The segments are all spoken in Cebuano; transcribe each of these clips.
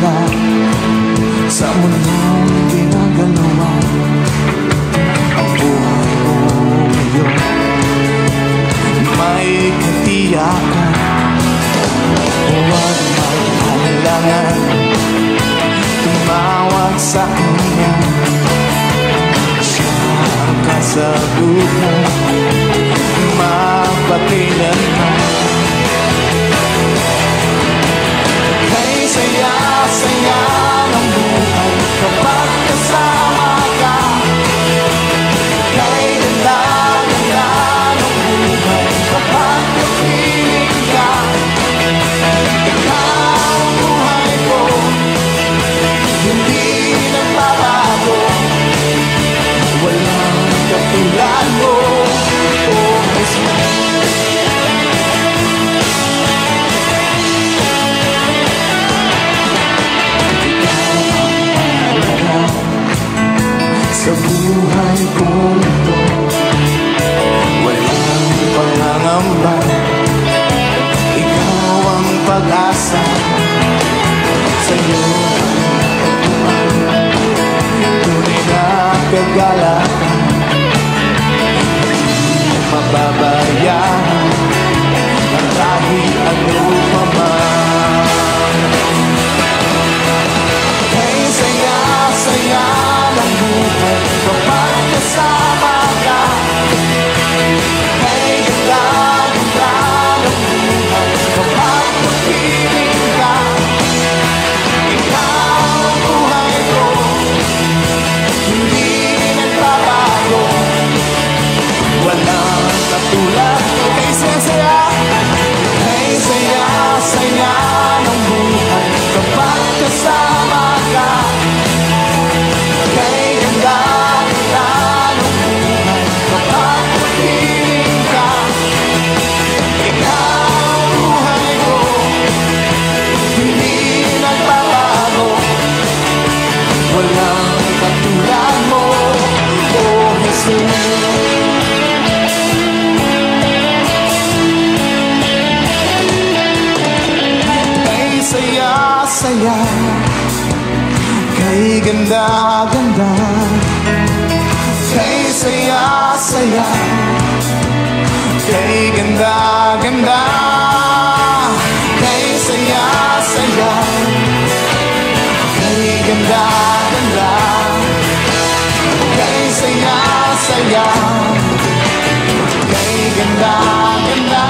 Tala sa mundong ginagalawan. Ang buhay mo ngayon may katiyakan. Huwag mag-alangan, tumawag sa kanya. Siya ang kasagutan, mapakailanman. Kay saya-saya ng buhay kapag kasama ka. Kay ganda-ganda ng buhay kapag kapiling ka. Ikaw ang buhay ko, hindi nagbabago. Walang katulad mo, oh Jesus. Sa buhay kong ito, walang pangangamba. Ikaw ang pag-asa, sa'yo ang tunay na kagalakan. Hindi mababayaan kahit ano pa man. Kay saya-saya ng buhay kapag kasama ka. Kay ganda-ganda ng buhay kapag kapiling ka. Ikaw ang buhay ko, hindi nagbabago. Walang katulad mo. Kay saya-saya, kay saya-saya ng buhay kapag kasama ka. Kay ganda-ganda ng buhay kapag kapiling ka. Ikaw ang buhay ko, hindi nagbabago. Walang katulad mo, oh Jesus. Kay saya-saya, kay ganda-ganda. Kay saya-saya, kay ganda-ganda. Kay saya-saya, kay ganda-ganda. Kay saya-saya, kay ganda-ganda.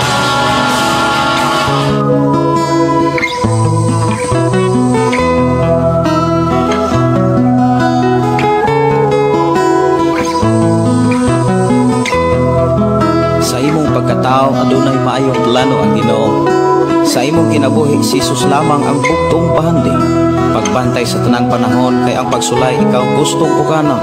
Sa imong pagkatao adunay maayong plano ang Ginoo. Sa imong kinabuhi si Jesus lamang ang bugtong bahandi. Pagbantay sa tanang panahon kay ang pagsulay ikaw gustong uganon.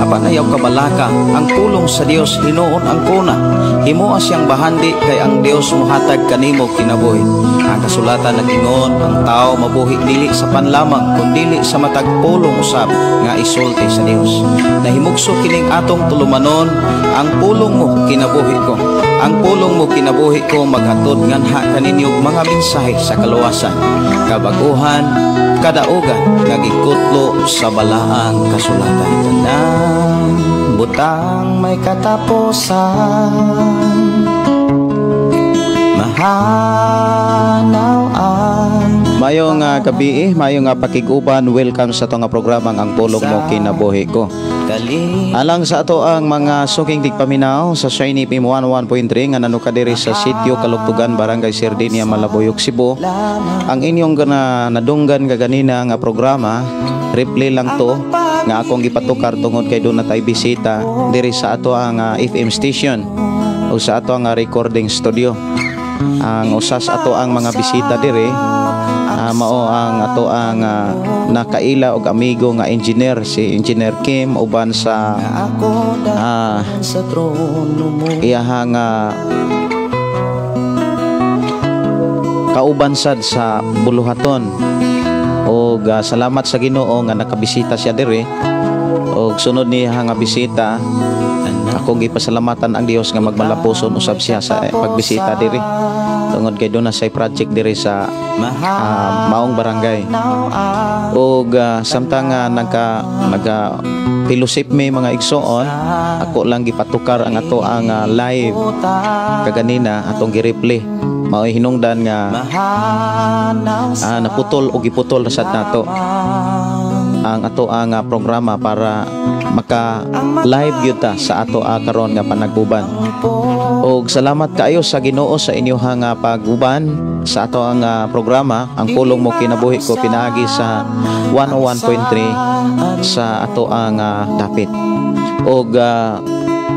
Apan ayaw kabalaka ang pulong sa Dios hinuon ang kuna. Himoa siyang bahandi kay ang Dios mohatag kanimo kinabuhi. Ang kasulatan nag-ingon ang tao mabuhi dili sa panlamang kundili sa matag pulong usab nga isulti sa Dios. Nahimugso kining atong tulumanon ang pulong mo kinabuhi ko. Ang pulong mo kinabuhi ko maghatod nganha kaninyo mga mensahe sa kaluwasan, kabaguhan, kadaugan nga gikutlo sa balaang kasulatan. Tanang butang may katapusan, mahanaw ang Mayong gabi, mayong pakig-uban, welcome sa atong programang Ang Pulong Mo Kinabuhi Ko. Alang sa ato ang mga suking tigpaminaw sa Shiny FM 101.3 nga nanuka diri sa sitio Kalugtugan, Barangay Sardinia, Malabuyoc, Cebu. Ang inyong nadunggan kaganina nga programa, replay lang to nga akong gipatukar tungod kay doon na tay bisita diri sa ato ang FM station o sa ato ang recording studio. Ang usas ato ang mga bisita diri mao ang ato ang nakaila og amigo nga engineer, si Engineer Kim, uban sa iyahang kauban sad sa buluhaton. Og salamat sa Ginoo nga nakabisita siya diri. Og sunod niya nga bisita Akong gipasalamatan ang Dios nga magmalapuson usab siya sa pagbisita diri tungod kay doon na say project diri sa maong barangay. Ug samtang nagka naga fellowship mi, mga igsoon, ako lang gipatukar ang ato ang live kaganina, atong gi-replay. Mao'y hinungdan nga naputol o giputol na sad nato ang ato ang programa para maka live gyud ta sa ato karon nga panaguban. Og salamat kaayo sa Ginoo sa inyong pag-uban sa ato ang programa Ang Pulong Mo Kinabuhi Ko, pinaagi sa 101.3 sa ato ang dapit. Og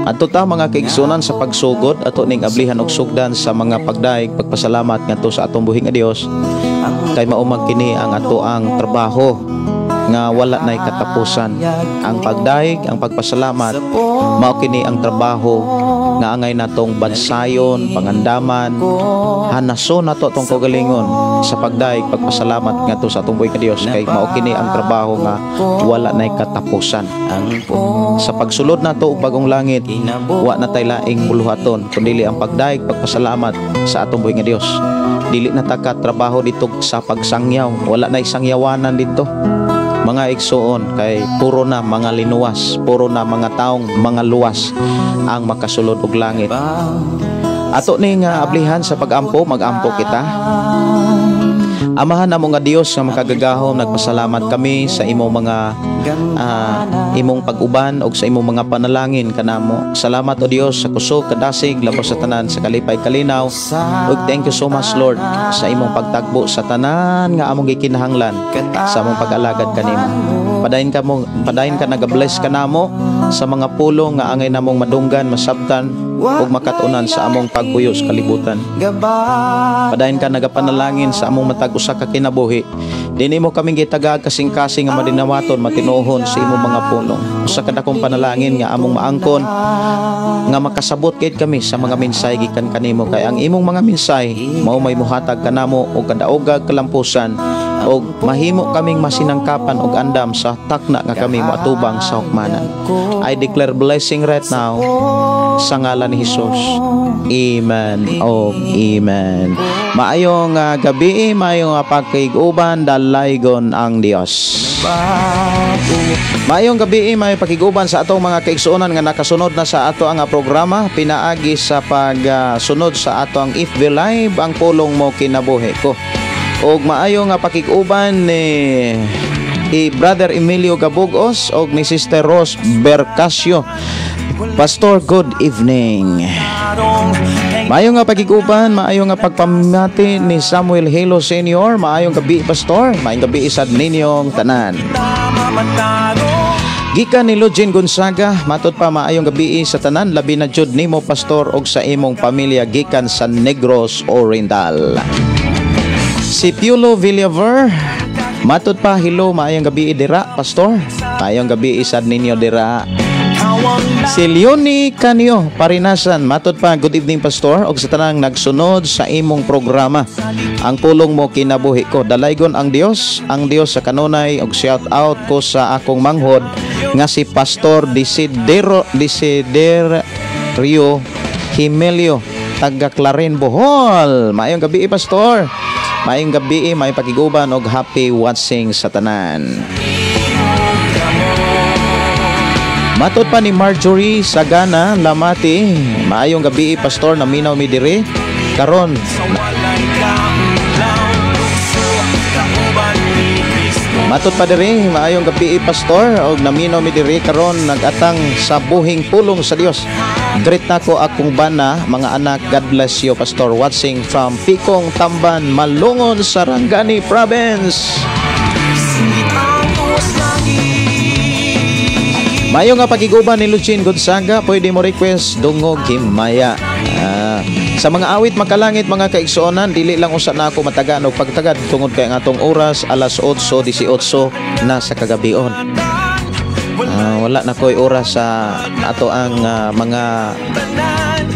adto ta, mga kaigsunan, sa pagsugod, ato ning ablihan og sugdan sa mga pagdaig pagpasalamat ngadto sa atong buhi nga Dios kay mao man kini ang ato ang trabaho nga wala nay katapusan. Ang pagdaig, ang pagpasalamat, mao kini ang trabaho nga angay natong bansayon, pangandaman, hanason nato atong kaugalingon sa pagdaig pagpasalamat ngadto sa atong buhi nga Dios kay mao kini ang trabaho nga wala nay katapusan. Sa pagsulod nato og bagong langit, wa na tay laing buluhaton kundi ang pagdaig pagpasalamat sa atong buhi nga Dios. Dili na ta ka trabaho dito sa pagsangyaw, wala na sangyawanan dito, mga igsuon, kay puro na mga linuwas, puro na mga taong mga luwas ang makasulod og langit. Ato ni nga ablihan sa pagampo, magampo kita. Amahan namo nga Dios nga makagagahom, nagpasalamat kami sa imong mga imong pag-uban og sa imong mga panalangin kanamo. Salamat, o Dios, sa kusog, kadasig, labaw sa tanan sa kalipay, kalinaw. Ug thank you so much, Lord, sa imong pagtagbo sa tanan nga among gikinahanglan sa among pag-alagad kanimo. Padayon ka mo, padayon ka nagabless kanamo sa mga pulong nga angay namong madunggan, masabtan ug makatunan sa among pagpuyo sa kalibutan. Padayon ka nagapanalangin sa among matag usa ka kinabuhi. Dini mo kaming gitagaag kasing-kasing nga madinawaton, matinuhon sa imong mga pulong. Usa ka dakong panalangin nga among maangkon nga makasabot gid kami sa mga mensahe gikan kanimo kay ang imong mga mensahe mao may muhatag kanamo og kadaogag kalampusan og mahimo kaming masinangkapan og andam sa takna nga kami moatubang sa hukmanan. I declare blessing right now sa ngalan ni Jesus. Amen o amen. Maayong gabi, maayong pagkig-uban, dalaygon ang Dios. Maayong gabi, maayong pakiguban sa atong mga kaigsuonan nga nakasunod na sa ato ang programa pinaagi sa pagsunod sa ato ang FB Live, Ang Pulong Mo Kinabuhi Ko. Og maayo nga pakiguban ni i Brother Emilio Gabugos og ni Sister Rose Bercasio. Pastor, good evening. Maayo nga pagiguban, maayo nga pagpamati ni Samuel Halo Senior. Maayong gabi, Pastor. Maayong gabi isad ninyong tanan. Gikan ni Lugin Gonzaga, matod pa, maayong gabi sa tanan, labi na jud nimo, Pastor, og sa imong pamilya, gikan sa Negros Oriental. Si Piolo Villaver, matod pa, hello, maayong gabi dira, Pastor. Maayong gabi isad ninyo dira. Si Leonie Canio Parinasan, matod pa, good evening, Pastor, og sa tanang nagsunod sa imong programa Ang Pulong Mo Kinabuhi Ko. Dalaygon ang Dios, ang Dios sa kanunay, og shout out ko sa akong manghod nga si Pastor Desidero Desiderio Himelio, taga Clarin, Bohol. Maayong gabi, Pastor. Maayong gabi, maayong pakiguban og happy watching sa tanan. Matod pa ni Marjorie Sagana Lamati, maayong gabi, Pastor, naminaw mi diri karon. Matod pa diri, maayong gabi, Pastor, og naminaw mi diri karon nagatang sa buhing pulong sa Dios. Greet nako akong bana, mga anak, God bless you, Pastor. Watching from Pikong Tamban, Malungon, Sarangani Province. Mayo nga pakiguban ni Lucin Gonzaga, pwede mo request Dungog Himaya. Sa mga awit makalangit, mga kaigsuonan, dili lang usa na ako matagaan og pagtagad tungod kay ang atong oras alas 8:18 na sa kagabion. Wala na ko'y oras sa ato ang mga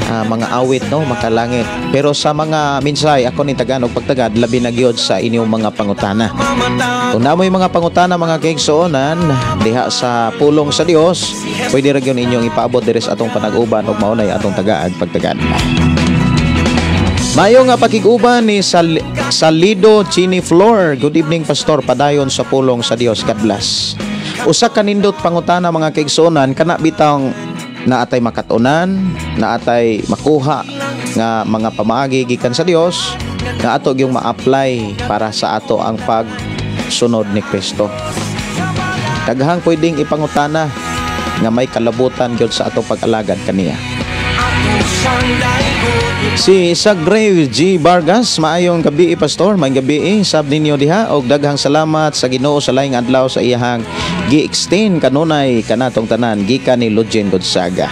Mga awit, no, makalangit. Pero sa mga minsay ako ni tagaan og pagtagad, labi na gyud sa inyong mga pangutana. Kung namoy mga pangutana, mga kaigsuonan, diha sa pulong sa Dios, pwede ra gyud inyong ipaabot diri sa atong panag-uban ug maunay atong tagaag pagtagad. Mayo nga pakig-uban ni Salido Chini Flor. Good evening, Pastor, padayon sa pulong sa Dios. God bless. Usa ka nindot pangutana, mga kaigsuonan, kana bitang naatay makatunan, naatay makuha nga mga pamaagi gikan sa Dios nga ato gyung ma-apply para sa ato ang pagsunod ni Kristo. Daghang pwedeng ipangutana nga may kalabutan gyud sa atong pag-alagad kaniya. Si Sagre G. Vargas, maayong gabi, Pastor, maayong gabi sab ninyo diha og daghang salamat sa Ginoo sa laing adlaw sa iyahang gi-extend kanunay kanatong tanan, gikan ni Lujen Gonzaga.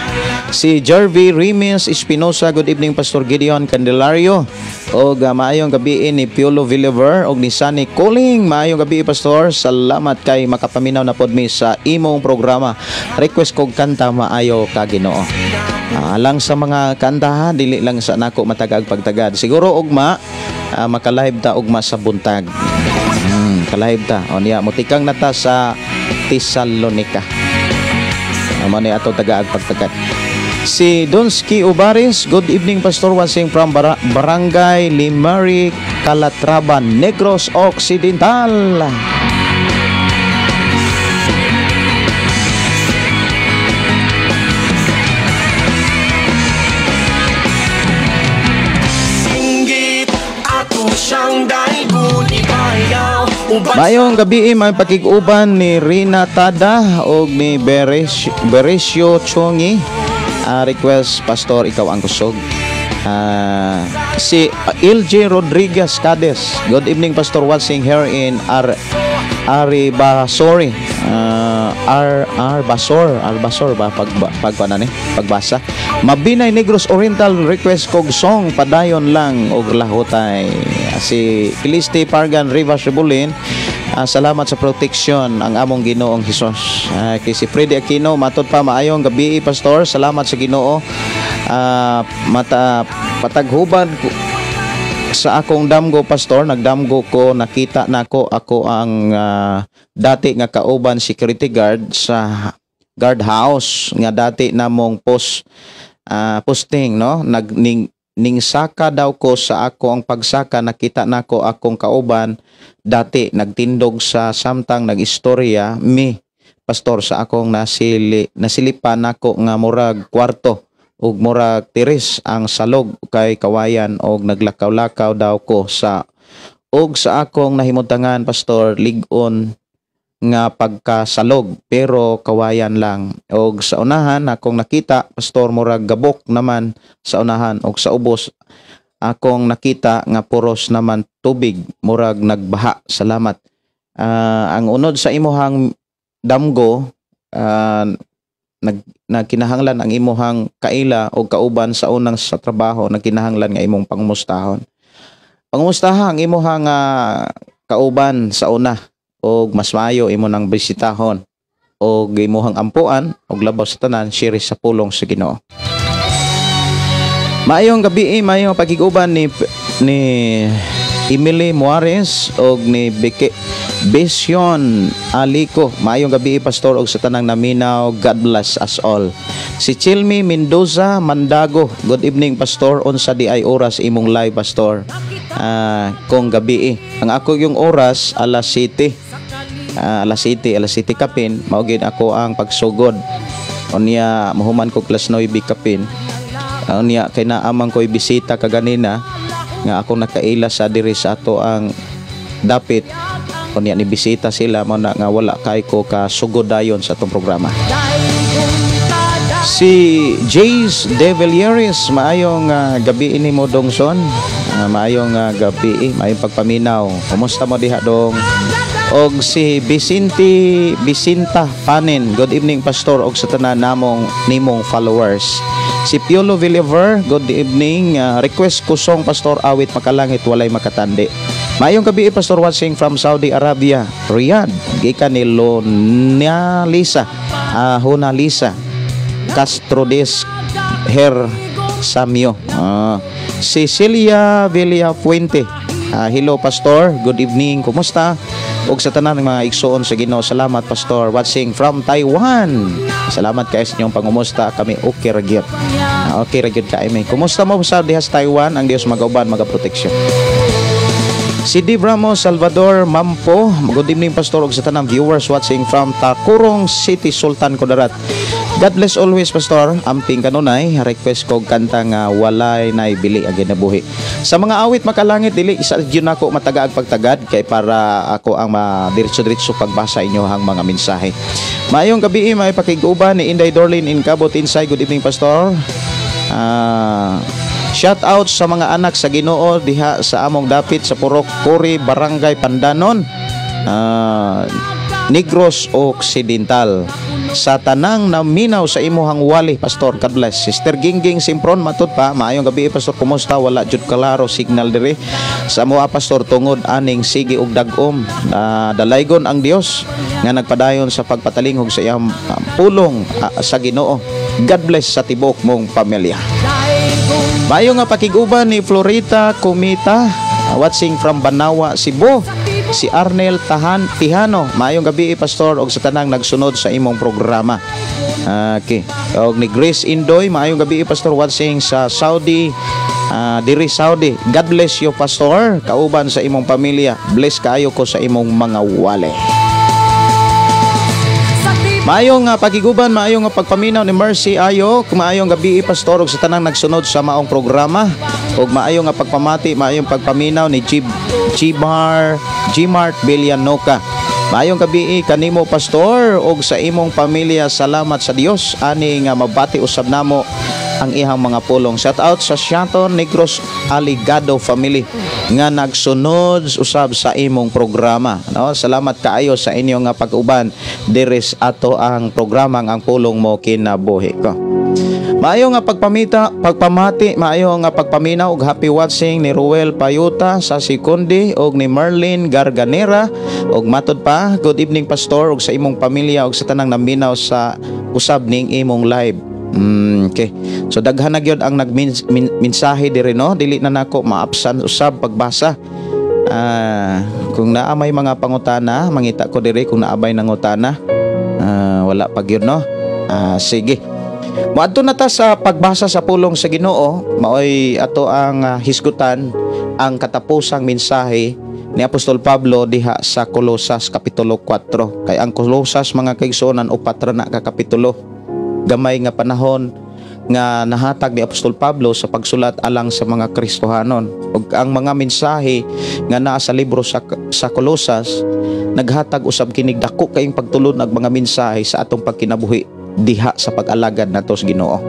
Si Jervy Rimes Espinosa, good evening, Pastor Gideon Candelario. Og maayong gabi ni Piolo Villaver og ni Sunny Coling. Maayong gabi, Pastor. Salamat kay makapaminaw na pod mi sa imong programa. Request kog kanta, Maayo ka Ginoo. Alang sa mga kanta, dili lang sa nako matagag pagtagad. Siguro ugma makalive ta ugma sa buntag. Kalive ta. O niya mutikang na ta sa Tesalonica. Amo ni ato tagaag pagtagad. Si Donski Ubaris, good evening, Pastor, watching from Barangay Limari, Calatrava, Negros Occidental. Mayong gabi, may pakig-uban ni Rina Tada og ni Beresio Chongi. Request, Pastor, Ikaw ang Kusog. Si LJ Rodriguez Cades. Good evening, Pastor, watching here in Aribasori. R R Basor, Arbasor ba pag pag ni pagbasa. Mabinay, Negros Oriental, request kog song Padayon Lang og Lahotay. Si Kiliste Pargan Rivas Rebulin, salamat sa protection ang among Ginoong Hesus. Kay si Freddy Aquino, matod pa, maayong gabi, Pastor, salamat sa Ginoo. Mata pataghuban sa akong damgo, Pastor, nagdamgo ko, nakita nako ako ang dati nga kauban security guard sa guard house nga dati namong posting, no, nag ning, ning saka daw ko sa ako ang pagsaka, nakita nako akong kauban dati nagtindog sa samtang nagistorya mi, Pastor, sa akong nasilipan nako nga murag kwarto ug murag tiris ang salog kay kawayan og naglakaw-lakaw daw ko sa og sa akong nahimutangan, Pastor, lig-on nga pagkasalog pero kawayan lang, og sa unahan akong nakita, Pastor, murag gabok naman sa unahan og sa ubos akong nakita nga puros naman tubig, murag nagbaha. Salamat. Ang unod sa imuhang damgo, nagkinahanglan ang imuhang kaila o kauban sa unang sa trabaho, nagkinahanglan nga imong pangumustahon. Pangumustaha ang imuhang kauban sa una og mas maayo imo nang bisitahon og imuhang ampuan og labaw sa tanan, share sa pulong sa Ginoo. Maayong gabi, maayong pagkiguban ni Emily Muares og ni Beke Besion Aliko. Maayong gabi, Pastor, og sa tanang naminaw. God bless us all. Si Chilmi Mendoza Mandago. Good evening, Pastor. Unsa di ay oras imong live, Pastor? Kung gabi. Ang ako yung oras alas 7. Alas 7, alas 7 kapin mao gid ako ang pagsugod. Unya mohuman ko alas 9 kapin. Unya kay naamang ko'y bisita kaganina nga ako nakaila sa diri sa ato ang dapit. Unya ni bisita sila, mao na nga wala kay ko kasugod dayon sa atong programa. Si Jace De Villieres, maayong gabi ini mo, Dongson. Maayong gabi, maayong pagpaminaw. Kumusta mo diha, dong? Og si Vicente Vicinta Panin, good evening, Pastor, og sa tanan namong nimong followers. Si Piolo Villaver, good evening. Request ko song, Pastor, Awit Makalangit Walay Makatandi. Maayong gabi, Pastor, watching from Saudi Arabia, Riyadh. Gikan ni Lona Lisa, Hona Lisa Castro Des Her Samyo. Cecilia Villafuente. Hello, Pastor, good evening. Kumusta? Ug sa tanan ng mga igsoon sa Ginoo, salamat, Pastor, watching from Taiwan. Salamat kay sa inyong pangumusta, kami okay ra gyud. Okay ra gyud kay mi. Kumusta mo sa diha sa Taiwan? Ang Dios magauban, magaproteksyon. Si Dave Ramos Salvador Mampo, good evening, Pastor, ug sa tanang viewers watching from Tacurong City, Sultan Kudarat. God bless always, Pastor. Amping kanunay, request ko kanta nga "Walay Nay Bili ang Kinabuhi". Sa mga awit makalangit, dili sa gyud nako matagaag pagtagad kay para ako ang madiretso-diretso pagbasa inyohang mga mensahe. Maayong gabi, may pakig-uban ni Inday Dorlin in Cabot Inside. Good evening, Pastor. Shout out sa mga anak sa Ginoo diha sa among dapit sa Purok Kuri, Barangay Pandanon, Negros Occidental. Sa tanang naminaw sa imuhang wali, Pastor, God bless. Sister Gingging Simpron, matud pa, maayong gabi, Pastor, kumusta? Wala jud klaro signal diri sa amoa, Pastor, tungod aning sige og dag-om. Dalaygon ang Dios nga nagpadayon sa pagpatalinghog sa iyang pulong sa Ginoo. God bless sa tibok mong pamilya. Maayo nga pakiguban ni Florita Kumita, watching from Banawa, Cebu. Si Arnel Tahan Tihano, maayong gabi, Pastor, og sa tanang nagsunod sa imong programa. Okay. Og ni Grace Indoy, maayong gabi, Pastor, watching sa Saudi, diri Saudi. God bless you, Pastor, kauban sa imong pamilya. Bless kaayo ko sa imong mga wali. Maayong pagiguban, maayong nga pagpaminaw ni Mercy Ayo, maayong gabi, Pastor, ug sa tanang nagsunod sa maong programa. Ug maayong nga pagpamati, maayong pagpaminaw ni G Gmar Gmart Villanoca. Maayong gabi kanimo, Pastor, ug sa imong pamilya. Salamat sa Dios ani nga mabati usab namo ang ihang mga pulong. Shout out sa Shaton Negros Aligado family nga nagsunod usab sa imong programa. No? Salamat kaayo sa inyong nga pag-uban diri sa ato ang programa ang Pulong Mo Kinabuhi Ko. Maayo nga pagpamita, pagpamati, maayo nga pagpaminaw ug happy watching ni Ruel Payuta sa Sikundi ug ni Merlin Garganera. Ug matod pa, good evening, Pastor, ug sa imong pamilya ug sa tanang naminaw sa usab ning imong live. Okay. So daghan na gyud ang nagmensahe diri, no. Dili na nako maapsan usab pagbasa. Kung naa may mga pangutana, mangita ko diri kung naa bay nangutana. Wala pa gyud, no. Sige. Moadto na ta sa pagbasa sa pulong sa Ginoo, maoy ato ang hisgutan ang katapusang mensahe ni Apostol Pablo diha sa Kolosas kapitulo 4. Kay ang Kolosas, mga kaigsuonan, upat ra na ka kapitulo. Gamay nga panahon nga nahatag ni Apostol Pablo sa pagsulat alang sa mga Kristohanon. Ug ang mga mensahe nga naa sa libro sa Kolosas naghatag usab kinig dako kayong pagtulon ag mga mensahe sa atong pagkinabuhi diha sa pag-alagad nato sa Ginoo.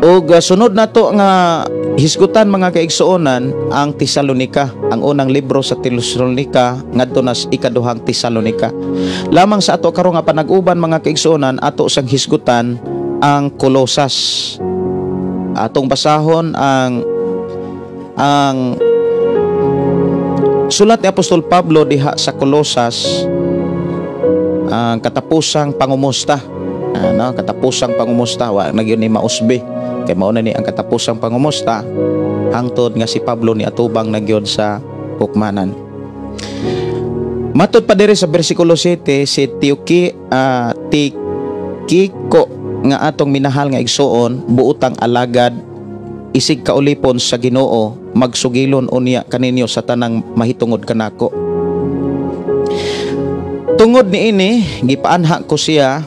Ug sunod nato nga hisgutan, mga kaigsuonan, ang Tesalonika, ang unang libro sa Tesalonika ngadto na sa ikaduhang Tesalonika. Lamang sa ato karon nga panag-uban, mga kaigsuonan, ato sang hisgutan ang Kolosas. Atong basahon ang sulat ni Apostol Pablo diha sa Kolosas, ang katapusang pangumusta. Ano, katapusang pangumusta, wa na gyud ni mausbi. Kay mao na ni ang katapusang pangumusta hangtod nga si Pablo ni atubang na gyud sa hukmanan. Matod pa diri sa bersikulo 7, si Tioki Tikiko nga atong minahal nga igsuon, buotang alagad isig kaulipon sa Ginoo, magsugilon unya kaninyo sa tanang mahitungod kanako. Tungod niini gipaanha ko siya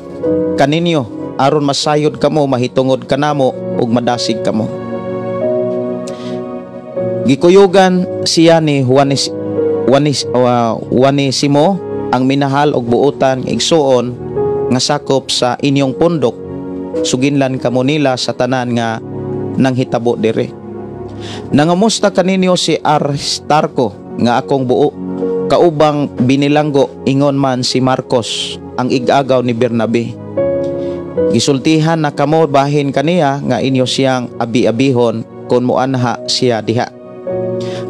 kaninyo aron masayod kamo mahitungod kanamo ug madasig kamo. Gikuyugan siya ni Juanis Juanis Juanisimo ang minahal og buotan nga igsuon nga sakop sa inyong pundok. Suginlan kamo nila sa tanan nga nanghitabo diri. Nangamusta kaninyo si Aristarko nga akong buo kaubang binilanggo, ingon man si Marcos ang igagaw ni Bernabe. Gisultihan na kamo bahin kaniya nga inyo siyang abi-abihon kung muanha siya diha.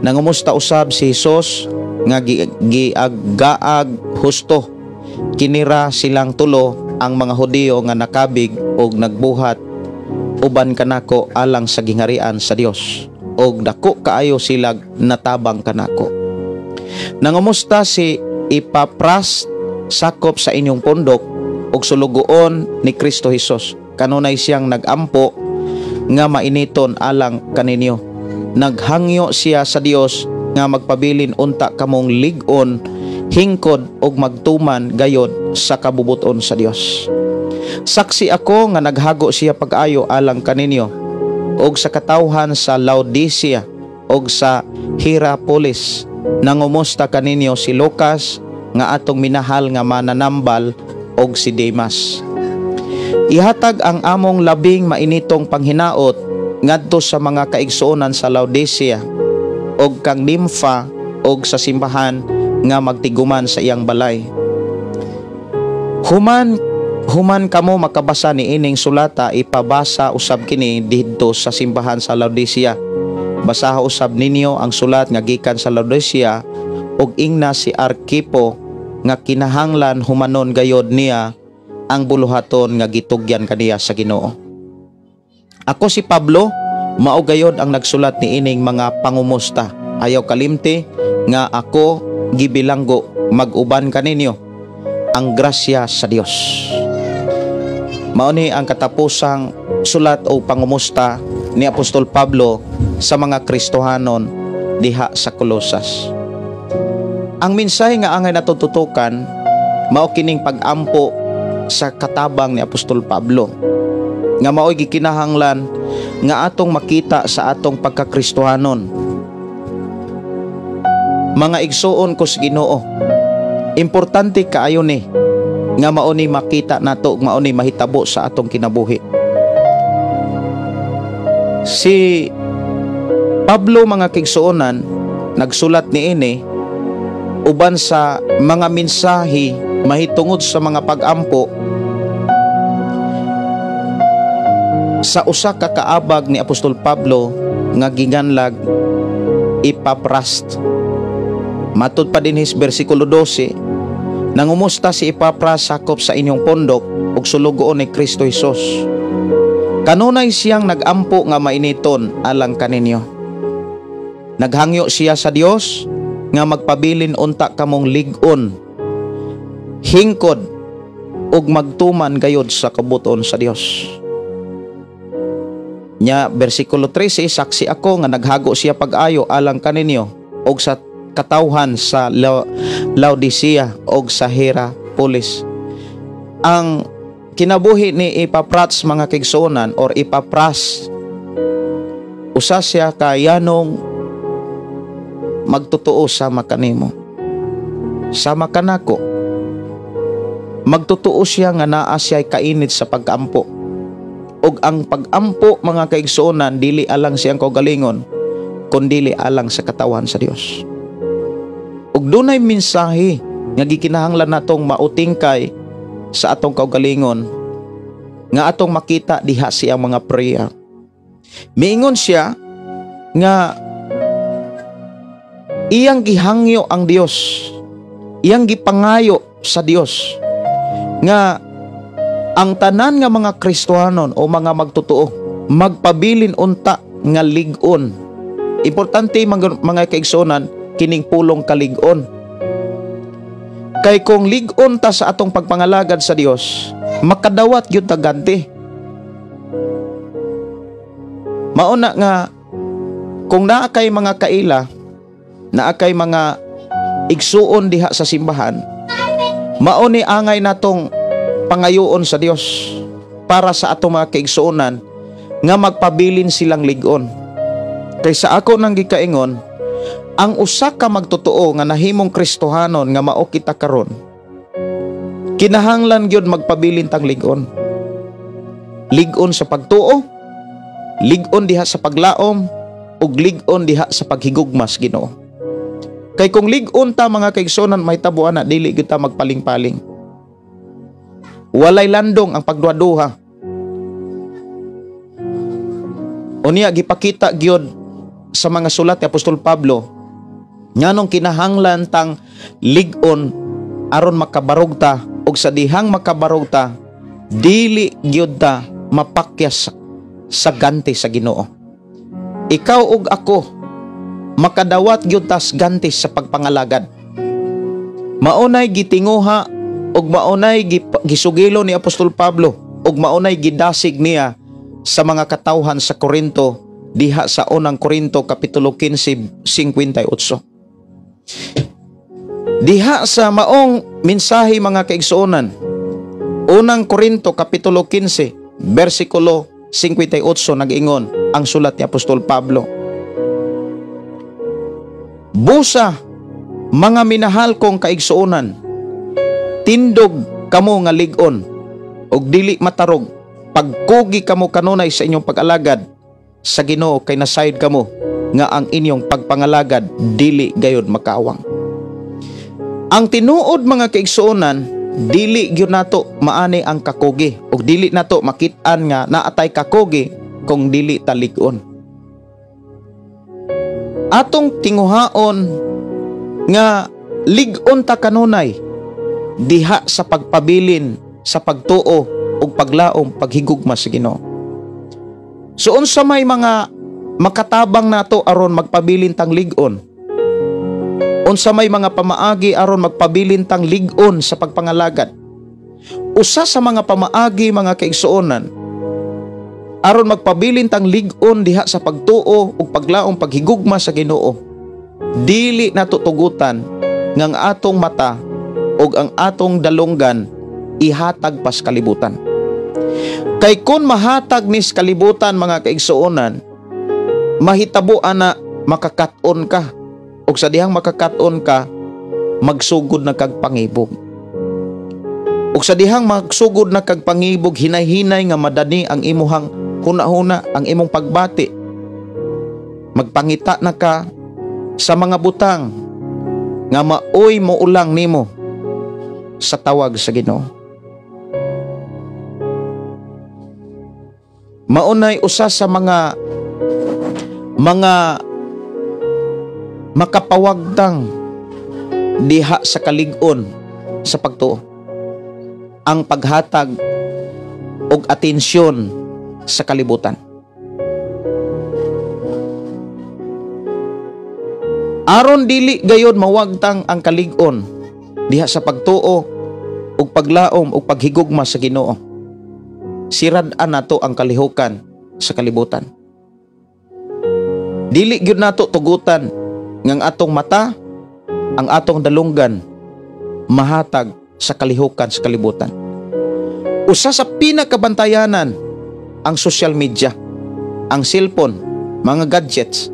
Nangumusta usab si Jesus nga giagaag husto. Kinira silang tulo ang mga Hudiyo nga nakabig og nagbuhat uban kanako alang sa gingharian sa Dios, og dako kaayo silag natabang kanako. Nangumusta si Epapras, sakop sa inyong pundok og sulugoon ni Kristo Hesus. Kanunay siyang nagampo nga mainiton alang kaninyo. Naghangyo siya sa Dios nga magpabilin unta kamong lig-on, hingkod og magtuman gayod sa kabubuton sa Dios. Saksi ako nga naghago siya pag-ayo alang kaninyo og sa katawhan sa Laodicea og sa Hierapolis. Nangumusta kaninyo si Lucas nga atong minahal nga mananambal og si Demas. Ihatag ang among labing mainitong panghinaot ngadto sa mga kaigsuonan sa Laodicea og kang Nympha og sa simbahan nga magtiguman sa iyang balay. Human kamo makabasa ni ining sulata, ipabasa usab kini didto sa simbahan sa Laodicea. Basaha usab ninyo ang sulat nga gikan sa Laodicea ug ingna si Arkipo nga kinahanglan humanon gayod niya ang buluhaton nga gitugyan kaniya sa Ginoo. Ako si Pablo, mao gayod ang nagsulat ni ining mga pangumusta. Ayaw kalimti nga ako gibilanggo mag-uban kaninyo. Ang grasya sa Dios. Mao ni ang katapusang sulat o pangumusta ni Apostol Pablo sa mga Kristohanon diha sa Colosas. Ang mensahe nga angay natututukan mao kining pag-ampo sa katabang ni Apostol Pablo nga mao'y gikinahanglan nga atong makita sa atong pagkakristohanon. Mga igsuon ko sa Ginoo, importante kaayo ni nga mao ni makita nato, mao ni mahitabo sa atong kinabuhi. Si Pablo, mga kaigsuonan, nagsulat niini uban sa mga mensahe mahitungod sa mga pag-ampo sa usa ka kaabag ni Apostol Pablo nga ginganlag Epapras. Matud pa dinhi sa bersikulo 12, nangumusta si Epapras, sakop sa inyong pondok ug sulugoon ni Kristo Hesus. Kanunay siyang nagampo nga mainiton alang kaninyo. Naghangyo siya sa Dios nga magpabilin unta kamong lig-on, hingkod ug magtuman gayod sa kabuton sa Dios. Nya bersikulo 13, saksi ako nga naghago siya pag-ayo alang kaninyo og sa katawhan sa Laodicea og sa Hierapolis. Ang kinabuhi ni Epapras, mga kaigsuonan, or Epapras, usa siya kayanong magtotoo sama kanimo, sama kanako. Magtotoo siya nga naa siya kainit sa pag-ampo. Og ang pag-ampo, mga kaigsuonan, dili alang siyang kaugalingon, kundili alang sa katawan sa Dios. Ug dunay mensahe nga gikinahanglan natong mautingkay sa atong kaugalingon nga atong makita diha siyang mga prayer. Miingon siya nga iyang gihangyo ang Dios, iyang gipangayo sa Dios nga ang tanan nga mga Kristohanon o mga magtotoo magpabilin unta nga lig-on. Importante, mga kaigsuonan, kining pulong kalig-on. Kay kung lig-on ta sa atong pagpangalagad sa Dios, makadawat gyud ta ganti. Mauna nga kung naa kay mga kaila, naa kay mga igsuon diha sa simbahan, mao ni angay natong pangayoon sa Dios para sa atong mga kaigsuonan nga magpabilin silang lig-on. Kay sa ako nang gikaingon, ang usa ka magtotoo nga nahimong Kristohanon nga mao kita karon, kinahanglan gyud magpabilin tang lig-on. Lig-on sa pagtuo, lig-on diha sa paglaom, ug lig-on diha sa paghigugma sa Ginoo. Kay kung lig-on ta, mga kaigsuonan, mahitabo ana, dili gyud ta magpaling-paling. Walay landong ang pagduha-duha. Unya gipakita gyud sa mga sulat ni Apostol Pablo nganong kinahanglan tang lig-on aron makabarog ta, ug sa dihang makabarog ta, dili gyud ta mapakyas sa ganti sa Ginoo. Ikaw ug ako makadawat gyud tas ganti sa pagpangalagad. Maunay gitinguha ug maunay gisugilo ni Apostol Pablo ug maunay gidasig niya sa mga katawhan sa Korinto diha sa unang Korinto kapitulo 15:58. Diha sa maong mensahe, mga kaigsuonan, unang Korinto kapitulo 15 bersikulo 58, nag-ingon ang sulat ni Apostol Pablo: "Busa, mga minahal kong kaigsuonan, tindog kamo nga lig-on ug dili matarog. Pagkugi kamo kanunay sa inyong pag-alagad sa Ginoo, kay nasayod kamo nga ang inyong pagpangalagad dili gayod makawang." Ang tinuod, mga kaigsuonan, dili gyud nato maani ang kakugi ug dili nato makit-an nga naatay kakugi kung dili ta lig-on. Atong tinguhaon nga lig-on ta kanunay diha sa pagpabilin sa pagtuo ug paglaom paghigugma sa Ginoo. So unsa may mga makatabang nato aron magpabilin tang lig-on? Unsa may mga pamaagi aron magpabilin tang lig-on sa pagpangalagad? Usa sa mga pamaagi, mga kaigsuonan, aron magpabilin tang lig-on diha sa pagtuo ug paglaom paghigugma sa Ginoo, dili nato tugutan nga ang atong mata ug ang atong dalunggan ihatag pas kalibutan. Kay kun mahatag nis kalibutan, mga kaigsuonan, mahitabo ana makakat-on ka, ug sa dihang makakat-on ka, magsugod na kag pangibog. Ug sa dihang magsugod na kag pangibog, hinay-hinay nga madani ang imuhang hunahuna, ang imong pagbati. Magpangita na ka sa mga butang nga maoy moulang nimo sa tawag sa Ginoo. Maunay usa sa mga makapawagtang diha sa kalig-on sa pagtuo, ang paghatag og atensyon sa kalibutan. Aron dili gayod mawagtang ang kalig-on diha sa pagtuo ug paglaom ug paghigugma sa Ginoo, sirad-an nato ang kalihukan sa kalibutan. Dili gyud nato tugutan ngang atong mata, ang atong dalunggan mahatag sa kalihukan sa kalibutan. Usa sa pinakabantayanan ang social media, ang cellphone, mga gadgets.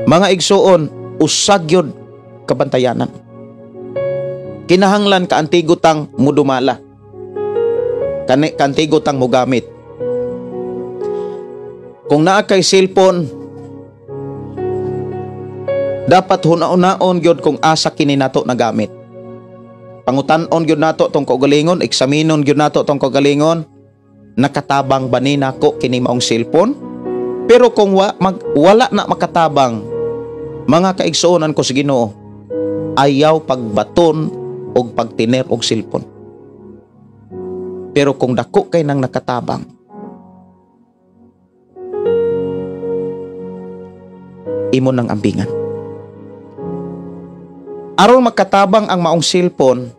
Mga igsuon, usa gyud kabantayanan. Kinahanglan kaantigo tang mudumala, kaantigo tang mugamit. Kung naa kay cellphone, dapat huna-unaon gyud kung asa kini nato nagamit. Pangutan-on gyud nato tong kaugalingon, eksaminon gyud nato tong kaugalingon, nakatabang ba ni nako kini maong cellphone? Pero kung wala na makatabang, mga kaigsuonan ko sa Ginoo, ayaw pagbaton og pagtiner og cellphone. Pero kung dako kay nang nakatabang, imo nang ambingan. Aron makatabang ang maong cellphone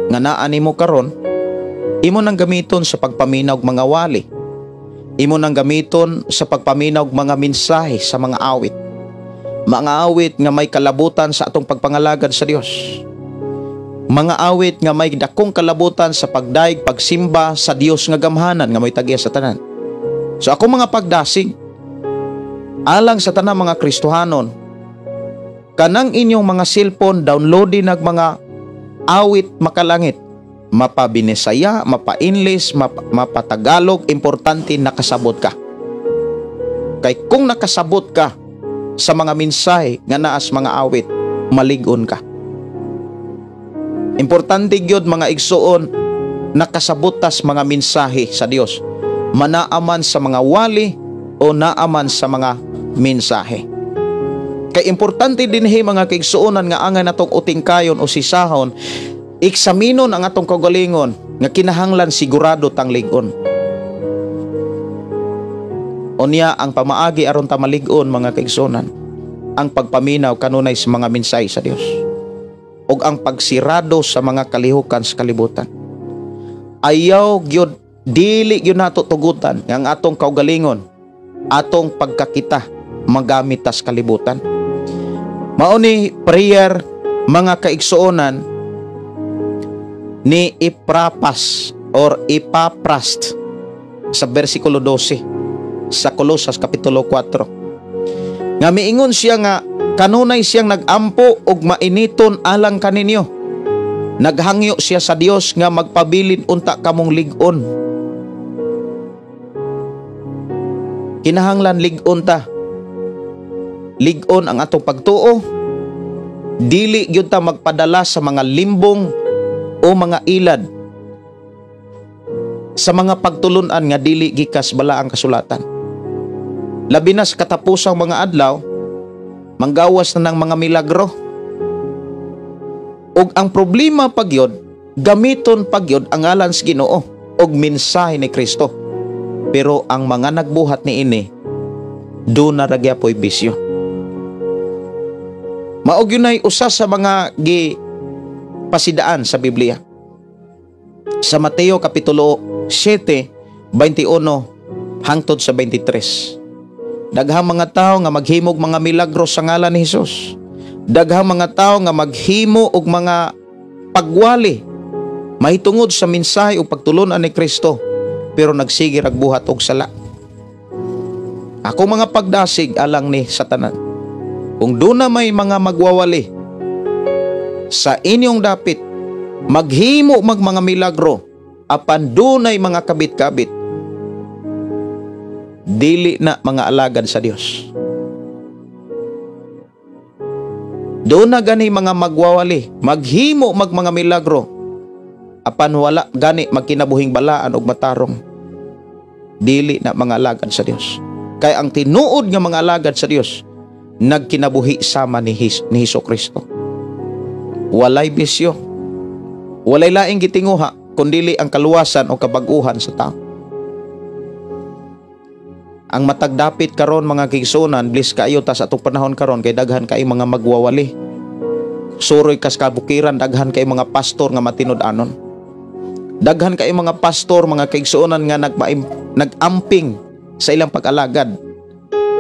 nga naa nimo karon, imo nang gamiton sa pagpaminaw og mga wali. Imo nang gamiton sa pagpaminaw og mga mensahe sa mga awit. Mga awit nga may kalabutan sa atong pagpangalagad sa Dios. Mga awit nga may dakong kalabutan sa pagdaig, pagsimba sa Dios nga gamhanan nga may tag-iya sa tanan. So ako mga pagdasig alang sa tanang mga Kristohanon, kanang inyong mga cellphone, downloadin nag mga awit makalangit, mapabinisaya, mapa-English, mapatagalog, importante nakasabot ka. Kay kung nakasabot ka sa mga mensahe nga naas mga awit, malig-on ka. Importante gyud, mga igsuon, nakasabot tas mga mensahe sa Dios, manaaman sa mga wali o naaman sa mga mensahe. Kay importante dinhi, mga kaigsuonan, nga angay natong utingkayon o sisahon, eksaminon ang atong kaugalingon nga kinahanglan sigurado tang lig-on. Unya ang pamaagi aron ta malig-on, mga kaigsuonan, ang pagpaminaw kanunay sa mga mensahe sa Dios ug ang pagsirado sa mga kalihukan sa kalibutan. Ayaw gyud, dili gyud nato tugutan nga ang atong kaugalingon, atong pagkakita, magamit tas kalibutan. Mao ni prayer, mga kaigsuonan, ni Iprapas or Ipaprast sa versikulo 12 sa Kolosas kapitulo 4. Nga miingon siya nga kanunay siyang nagampo og mainiton alang kaninyo. Naghangyo siya sa Dios nga magpabilin unta kamong lig-on. Kinahanglan lig-on ta. Lig-on ang atong pagtuo. Dili gyud ta magpadala sa mga limbong o mga ilad sa mga pagtulunan nga dili gikas bala ang kasulatan. Labi na sa katapusang mga adlaw, manggawas na ng mga milagro. Ug ang problema pagyod, gamiton pagyod ang ngalan sa Ginoo ug mensahe ni Kristo. Pero ang mga nagbuhat niini, do na ra gyapoy bisyo. Mao gyud usa sa mga gipasidaan sa Biblia. Sa Mateo kapitulo 7:21 hangtod sa 23. Daghang mga tao nga maghimog mga milagro sa ngalan ni Hesus. Daghang mga tao nga maghimo og mga pagwali mahitungod sa mensahe o pagtulunan ni Kristo, pero nagsige rag buhat og sala. Ako mga pagdasig alang ni Satanan. Kung doon na may mga magwawali sa inyong dapit, maghimo mag mga milagro, apan dunay mga kabit-kabit, dili na mga alagad sa Dios. Doon na gani mga magwawali, maghimo mag mga milagro, apan wala gani magkinabuhing balaan og matarong, dili na mga alagad sa Dios. Kay ang tinuod nga mga alagad sa Dios nagkinabuhi sama ni Hesus Kristo. Walay bisyo, walay laing gitinguha kundili ang kaluwasan o kabag-uhan sa tao. Ang matagdapit karon, mga kaigsuonan, bless kaayo ta sa atong panahon karon kay daghan kay mga magwawali. Suroy kas kabukiran, daghan kay mga pastor nga matinud-anon. Daghan kay mga pastor, mga kaigsuonan, nga nag-amping sa ilang pag-alagad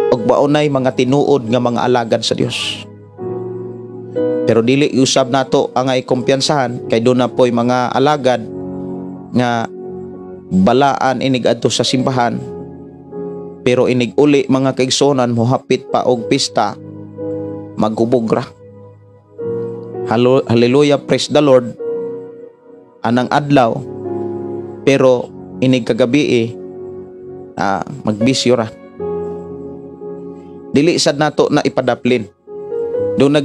ug baunay mga tinuod nga mga alagad sa Dios. Pero dili usab nato ang ay kumpiyansahan kay doon na po'y mga alagad nga balaan inig adto sa simbahan, pero inig uli, mga kaigsuonan, mohapit pa og pista, maghubog ra. Hallelujah, praise the Lord anang adlaw, pero inig kagabi magbisyo ra. Dili sad nato na ipadaplin. Doon na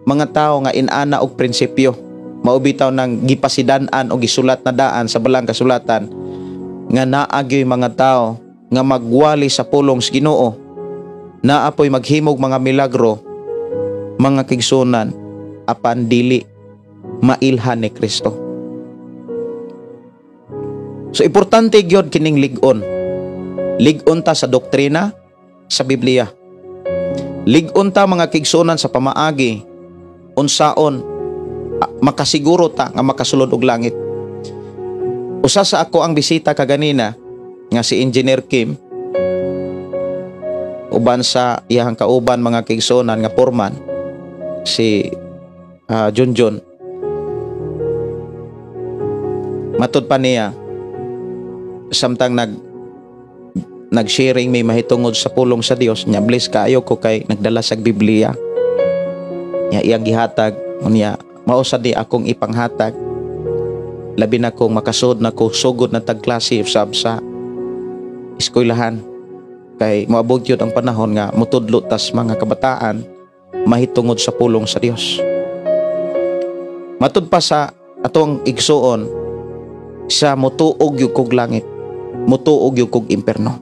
mga tao nga inana og prinsipyo. Mao bitaw nang gipasidan-an o gisulat na daan sa balang kasulatan nga naa gyoy mga tao nga magwali sa pulong sa Ginoo, naa poy maghimog mga milagro, mga kaigsuonan, apan dili mailhan ni Kristo. So importante gyud kining lig-on. Lig-on ta sa doktrina sa Biblia. Lig-on ta, mga kaigsuonan, sa pamaagi unsaon makasiguro ta nga makasulod og langit. Usa sa ako ang bisita kaganina nga si Engineer Kim uban sa iyang kauban, mga kaigsuonan, nga foreman si Junjun. Matud pa niya, samtang nag-sharing may mahitungod sa pulong sa Dios niya, bless kaayo ko kay nagdala sa Biblia niya, iyang gihatag niya. Mao sa di akong ipanghatag, labi na kung makasud na ko, sugod na tag klase sab sa eskwelahan, kay moabot gyud ang panahon nga motudlo tas mga kabataan mahitungod sa pulong sa Dios. Matud pa sa atong igsuon, sa motuog gyud kog langit, motuog gyud kog imperno.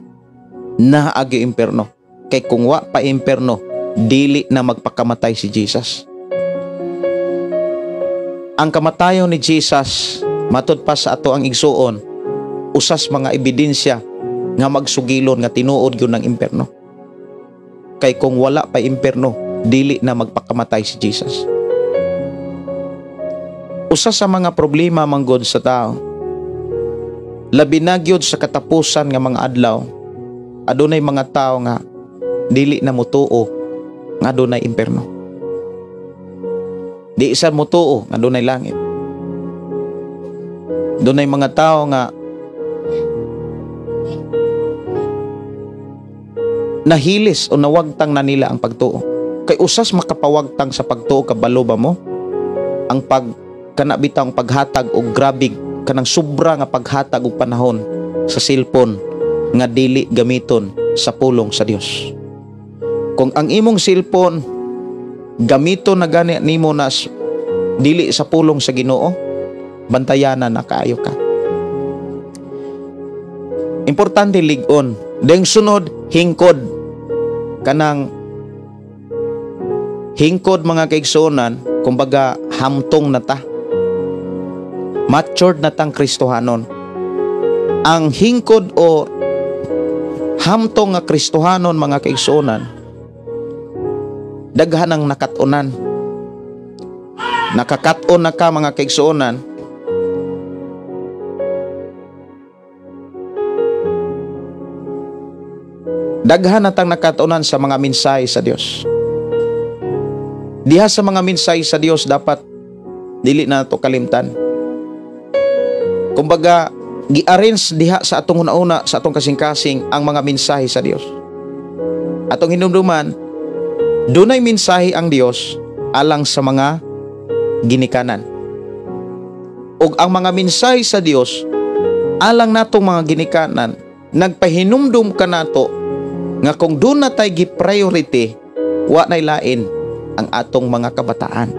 Naa gyud imperno, kay kung wa pa imperno, dili na magpakamatay si Jesus. Ang kamatayon ni Jesus, matud pa sa ato ang igsuon, usas mga ebidensya nga magsugilon nga tinuod gyud ng impierno. Kay kung wala pa impierno, dili na magpakamatay si Jesus. Usa sa mga problema manggod sa tao, labi na gyud sa katapusan nga mga adlaw, adunay mga tao nga dili na motuo nga adunay impierno. Di isa motuo nga adunay langit. Dunay mga tao nga nahilis o nawagtang na nila ang pagtuo. Kay usas makapawagtang sa pagtuo, kabalo ba mo? Ang pag kanabitang paghatag og grabig kanang sobra nga paghatag og panahon sa cellphone nga dili gamiton sa pulong sa Dios. Kung ang imong cellphone gamiton na gani nimo na dili sa pulong sa Ginoo, bantayanan na kaayo ka. Importante lig-on. Deng sunod, hingkod. Kanang hingkod mga kaigsuonan, kumbaga hamtong na ta. Matured na tang Kristohanon. Ang hingkod o hamtong nga Kristohanon mga kaigsuonan, daghan ang nakat-unan. Nakakat-on na ka mga kaigsuonan, daghan na tang nakatunan sa mga mensahe sa Dios. Diha sa mga mensahe sa Dios dapat dili na to kalimtan. Kumbaga gi-arrange diha sa atong una-una sa atong kasing-kasing ang mga mensahe sa Dios. Atong hinumduman, dunay mensahe ang Dios alang sa mga ginikanan. Ug ang mga mensahe sa Dios alang natong mga ginikanan, nagpahinumdum kanato nga kung doon na tayo gi-priority, wa na'y lain ang atong mga kabataan.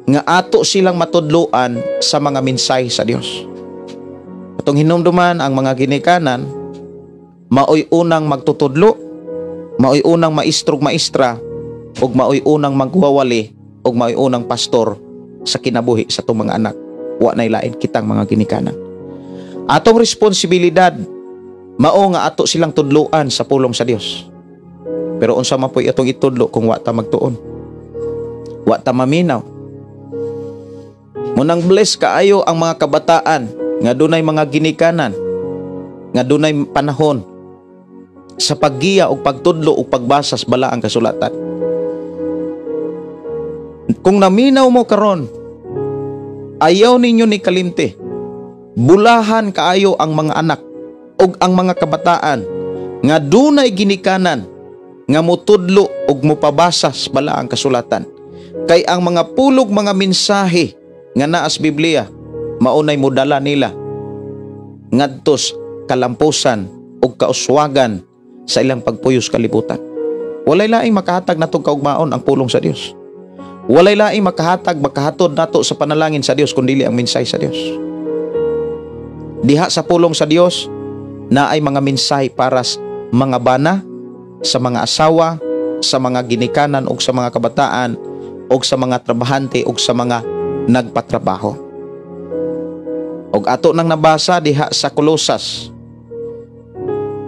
Nga ato silang matudloan sa mga mensahe sa Dios. Atong hinumduman ang mga ginikanan, maoy unang magtutudlo, maoy unang maestrog maestra, ug maoy unang magwawali, ug maoy unang pastor sa kinabuhi sa atong mga anak. Wa na'y lain kitang mga ginikanan. Atong responsibilidad mao nga ato silang tudloan sa pulong sa Dios. Pero unsa man po'y atong itudlo kung wa ta magtuon? Wa ta maminaw. Munang bless kaayo ang mga kabataan nga dunay mga ginikanan, nga dunay panahon sa paggiya og pagtudlo og pagbasa sa balaang kasulatan. Kung naminaw mo karon, ayaw ninyo ni kalimti. Bulahan kaayo ang mga anak og ang mga kabataan nga dunay ginikanan nga motudlo og mopabasa sa balaang kasulatan. Kay ang mga pulog mga mensahe nga naa sa Biblia maunay modala nila ngadtos kalampusan og kauswagan sa ilang pagpuyos kalibutan. Walay laing makahatag natong kaugmaon ang pulong sa Dios. Walay laing makahatag makahatod nato sa panalangin sa Dios kun dili ang mensahe sa Dios. Diha sa pulong sa Dios na ay mga mensahe para sa mga bana, sa mga asawa, sa mga ginikanan og sa mga kabataan og sa mga trabahante og sa mga nagpatrabaho. Og ato nang nabasa diha sa Kolosas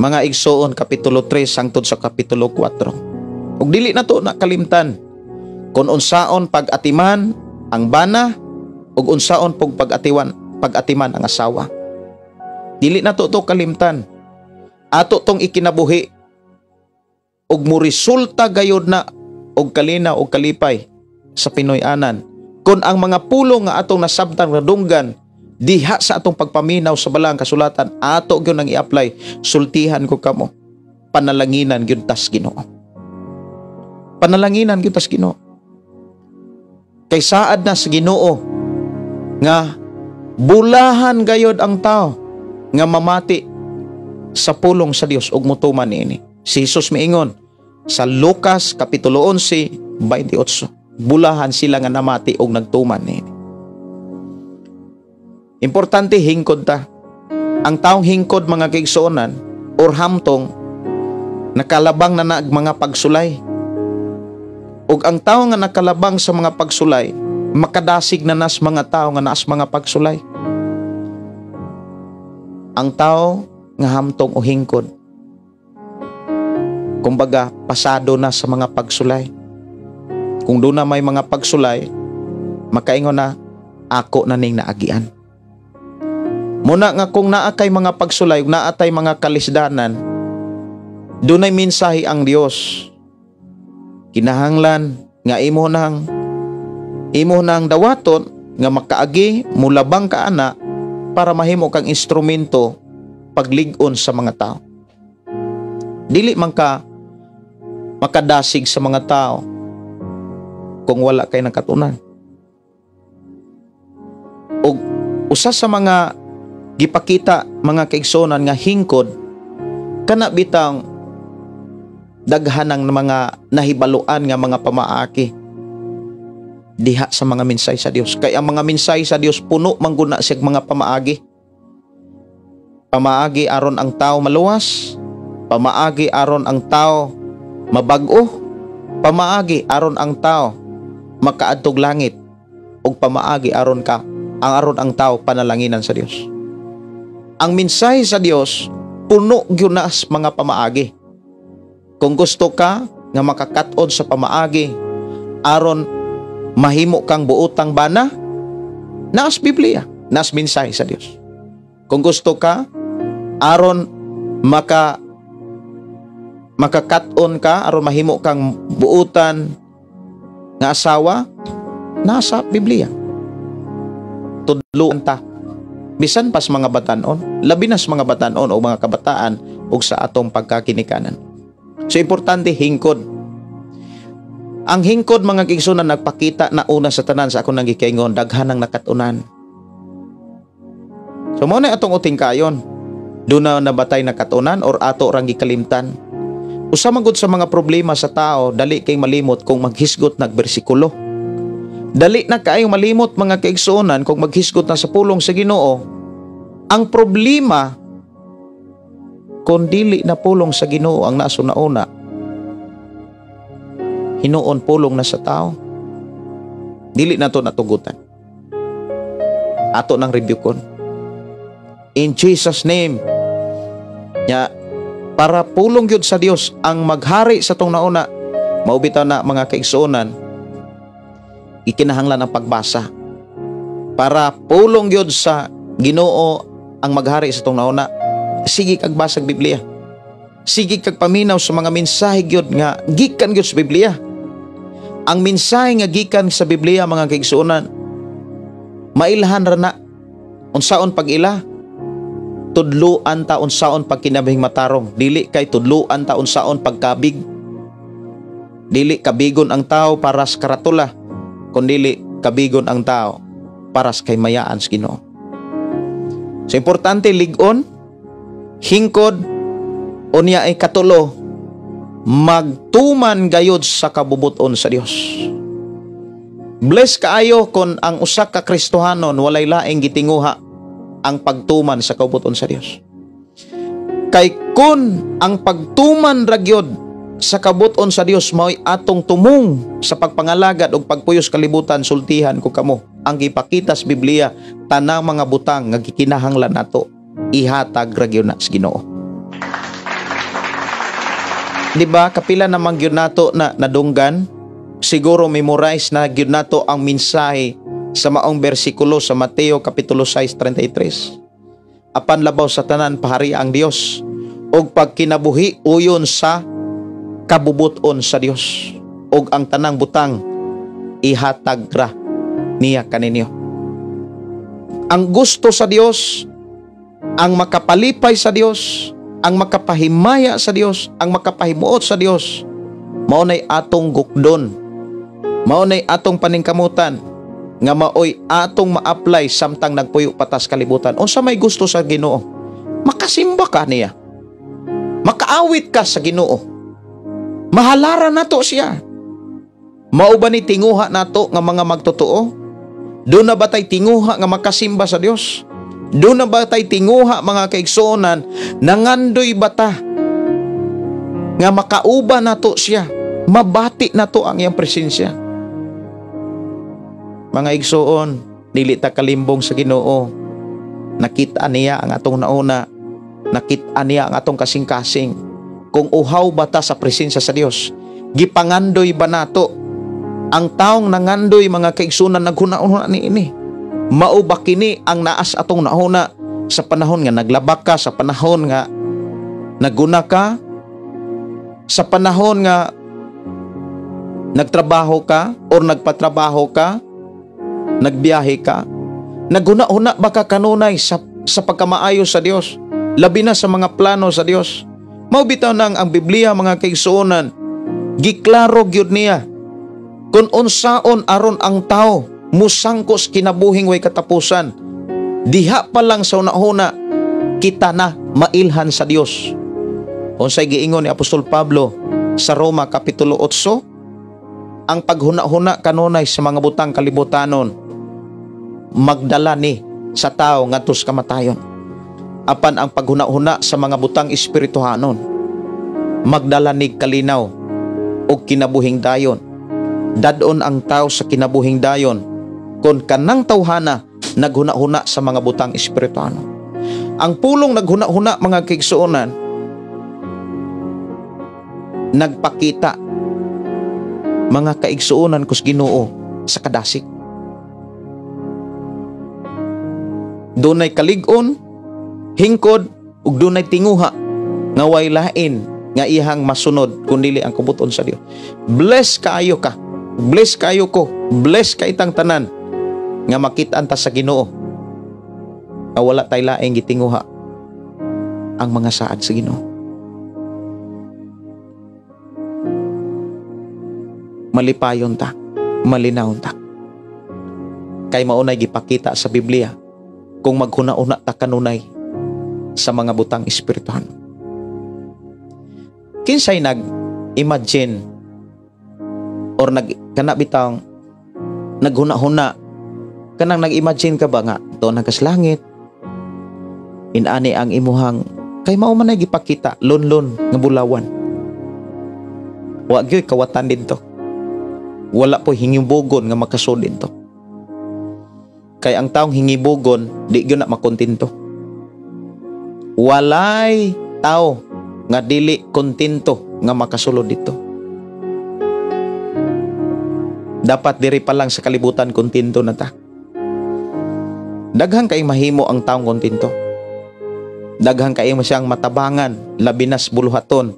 mga igsoon kapitulo 3 hangtod sa kapitulo 4. Og dili na to nakalimtan kung unsaon pag-atiman ang bana ug unsaon pug pag-atiman ang asawa. Dili na to kalimtan. Ato tong ikinabuhi ug moresulta gayud na og kalinaw og kalipay sa Pinoy-anan kung ang mga pulong nga atong nasabtan nga dunggan diha sa atong pagpaminaw sa balaang kasulatan ato gyud ang i-apply. Sultihan ko kamo, panalanginan gyud tas Ginoo. Panalanginan gyud tas Ginoo. Kay saad na sa Ginoo nga bulahan gayud ang tao nga mamati sa pulong sa Dios ug motuman niini. Si Jesus miingon sa Lucas kapitulo 11:28, bulahan sila nga namati og nagtuman niini. Importante hingkod ta. Ang taong hingkod mga kaigsuonan or hamtong nakalabang na naag mga pagsulay. Ug ang tao nga nakalabang sa mga pagsulay, makadasig na nas mga tao nga naas mga pagsulay. Ang tao nga hamtong o hingkod, kumbaga pasado na sa mga pagsulay. Kung doon na may mga pagsulay, makaingon na, "Ako na ning naagian." Muna nga kung naa kay mga pagsulay, naa tay mga kalisdanan, dunay mensahe ang Dios. Kinahanglan nga imo nang dawaton nga makaagi, mulabang ka ana para mahimo kang instrumento paglig-on sa mga tao. Dili man ka makadasig sa mga tao kung wala kay nakatunan. Og usa sa mga gipakita, mga kaigsunan, nga hingkod kana bitang daghan ng mga nahibaluan nga mga pamaaki diha sa mga minsay sa Dios. Kay ang mga minsay sa Dios, puno mangguna siya mga pamaagi. Pamaagi aron ang tao maluwas, pamaagi aron ang tao mabag-o, pamaagi aron ang tao makaadtog langit, ug pamaagi aron ang tao panalanginan sa Dios. Ang mensahe sa Dios, puno gyud na sa mga pamaagi. Kung gusto ka nga makakat-on sa pamaagi aron mahimo kang buotang bana, naas Biblia, naas mensahe sa Dios. Kung gusto ka aron makakat-on ka aron mahimo kang buutan nga asawa, nasa Biblia. Tudluan ta bisan pas mga batanon, labi na sa mga batanon o mga kabataan ug sa atong pagkaginikanan. So importante hingkod. Ang hingkod, mga kaigsunan, nagpakita na una sa tanan sa ako nang gikaingon, daghan ang nakatunan. So mao na atong uting kayon. Doon na nabatay nakatunan or ato rang gikalimtan? Usa man gud sa mga problema sa tao, dali kay malimot kung maghisgot nag bersikulo. Dali na kaayong malimot, mga kaigsuonan, kung maghisgot na sa pulong sa Ginoo. Ang problema kung dili na pulong sa Ginoo ang nasuna-una, hinuon pulong na sa tao. Dili na to natugutan. Ato nang review kon. In Jesus' name. Nya para pulong gyud sa Dios ang maghari sa tong nauna, mao bitaw na, mga kaigsuonan, ikinahanglan ang pagbasa. Para pulong gyud sa Ginoo ang maghari sa tong nauna, sige kag basag Biblia. Sige kag paminaw sa mga mensahe gyud nga gikan gyud sa Biblia. Ang mensahe nga gikan sa Biblia, mga kaigsuonan, mailhan ra na. Unsaon pag-ila? Tudluan ta unsaon pagkinabihing matarong, dili kay tudluan ta unsaon pagkabig. Dili kabigon ang tao para sa karatula, kundili kabigon ang tao para sa kaymayaan sa Ginoo. So importante lig-on, hingkod, unya ay katulo, magtuman gayod sa kabubuton sa Dios. Bless kaayo kon ang usa ka Kristohanon walay laing gitinguha ang pagtuman sa kabubuton sa Dios. Kay kun ang pagtuman ra gyud sa kabuton sa Dios mao'y atong tumong sa pagpangalagad ug pagpuyos kalibutan, sultihan ko kamo, ang gipakita sa Biblia, tanang mga butang nga gikinahanglan nato, ihatag ra gyud na sa Ginoo. Di ba kapila naman gyud nato na nadunggan, siguro memorize na gyud nato ang mensahe sa maong bersikulo sa Mateo kapitulo 6:33. Apan labaw sa tanan, pahari ang Dios ug pagkinabuhi uyon sa kabubuton sa Dios, ug ang tanang butang ihatag ra niya kaninyo. Ang gusto sa Dios, ang makapalipay sa Dios, ang makapahimaya sa Dios, ang makapahimuot sa Dios, mao nay atong gukdon. Mao nay atong paningkamutan nga maoy atong ma-apply samtang nagpuyo patas kalibutan. Unsa may gusto sa Ginoo? Makasimba ka niya. Makaawit ka sa Ginoo. Mahalaran nato siya. Mao ba ni tinguha nato nga mga magtotoo? Doon na ba tay tinguha nga makasimba sa Dios? Doon na ba tay tinguha, mga kaigsuonan, nangandoy bata nga makauba nato siya, mabati nato ang iyang presensya? Mga igsuon, dili ta kalimbong sa Ginoo. Nakita niya ang atong nauna, nakita niya ang atong kasing-kasing. Kung uhaw ba ta sa presensya sa Dios, gipangandoy ba nato? Ang taong nangandoy, mga kaigsunan, naghuna-huna niini. Mao ba kini ang naas atong nauna sa panahon nga naglabak ka, sa panahon nga naguna ka, sa panahon nga nagtrabaho ka or nagpatrabaho ka, nagbiyahe ka? Naghuna-huna ba ka kanunay sa pagkamaayo sa Dios, labi na sa mga plano sa Dios? Mao bitaw nang ang Biblia, mga kaigsuonan, giklaro gyud niya kung unsaon aron ang tao musangkos kinabuhing way katapusan. Diha pa lang sa una-una kita na mailhan sa Dios. Unsay giingon ni Apostol Pablo sa Roma Kapitulo 8? Ang paghuna-huna kanunay sa mga butang kalibutanon magdala ni sa tao ngadto sa kamatayon. Apan ang paghuna-huna sa mga butang espirituhanon magdala ni kalinaw og kinabuhing dayon. Dadon ang tao sa kinabuhing dayon kung kanang tawhana naghuna-huna sa mga butang espirituhanon. Ang pulong naghuna-huna, mga kaigsuonan, nagpakita, mga kaigsuonan, kus Ginoo sa kadasig. Dunay kalig-on, hingkod, ug dunay tinguha nga way lain nga iyang masunod kun dili ang kubuton sa Dios. Bless kaayo ka, bless kaayo ko, bless ka itang tanan nga makit-an ta sa Ginoo nga wala tay laing gitinguha ang mga saad sa Ginoo. Malipayon ta, malinawon ta. Kay maunay gipakita sa Biblia kung maghuna-una ta kanunay sa mga butang espirituhan. Kinsay nag-imagine or nag kana bitang naghuna-huna, kanang nag-imagine ka ba nga doon ang kaslangit, inani ang imuhang kay mao man ay gipakita lunlun nga bulawan. Wa gyud kawatan didto. Wala po hingibugon nga makasud didto. Kay ang taong hingibugon di gyud na makontento. Walay tao nga dili kontento nga makasulod dito. Dapat diri pa lang sa kalibutan kontento na ta. Daghan kay mahimo ang taong kontento. Daghan kay mo siyang matabangan, labi na sa buluhaton,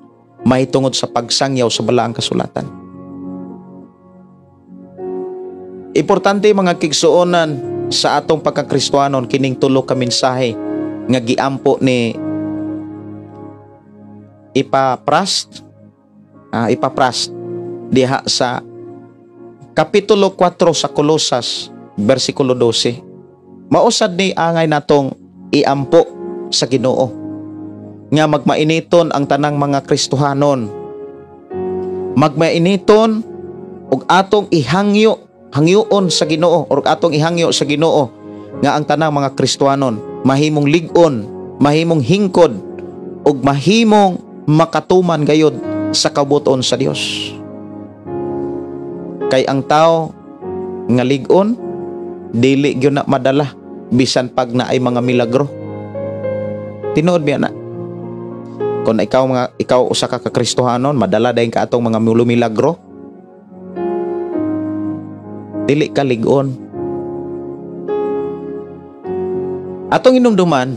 mahitungod sa pagsangyaw sa balaang kasulatan. Importante, mga kigsuonan, sa atong pagkakristohanon kining tulo ka mensahe nga giampo ni Epapras diha sa Kapitulo 4 sa Kolosas, versikulo 12. Mausad ni angay natong iampo sa Ginoo nga magmainiton ang tanang mga Kristohanon. Magmainiton og atong ihangyo, hangyoon sa Ginoo or atong ihangyo sa Ginoo nga ang tanang mga Kristohanon mahimong lig-on, mahimong hingkod ug mahimong makatuman gayod sa kabuton sa Dios. Kay ang tao nga lig-on dili gyud na madala bisan pag naay mga milagro. Tinuod biya na. Kung ikaw mga ikaw usa ka Kristohanon, madala dayon ka atong mga milagro, dili ka lig-on. Atong inumduman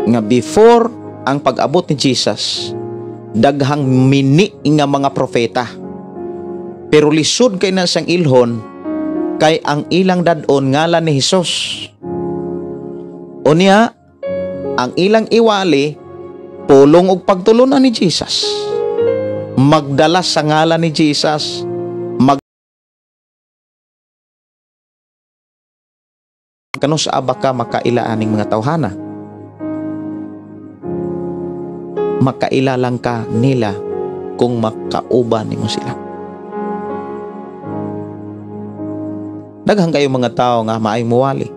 nga before ang pag-abot ni Jesus, daghang mini nga mga propeta. Pero lisod kay na siyang ilhon kay ang ilang dad-on ngalan ni Hesus. Unya, ang ilang iwali pulong og pagtulunan ni Jesus. Magdala sa ngalan ni Jesus, kano sa aba ka makaila aning mga tawhana? Makaila lang ka nila kung makauban nimo sila. Daghang kayo mga tao nga maay muwali.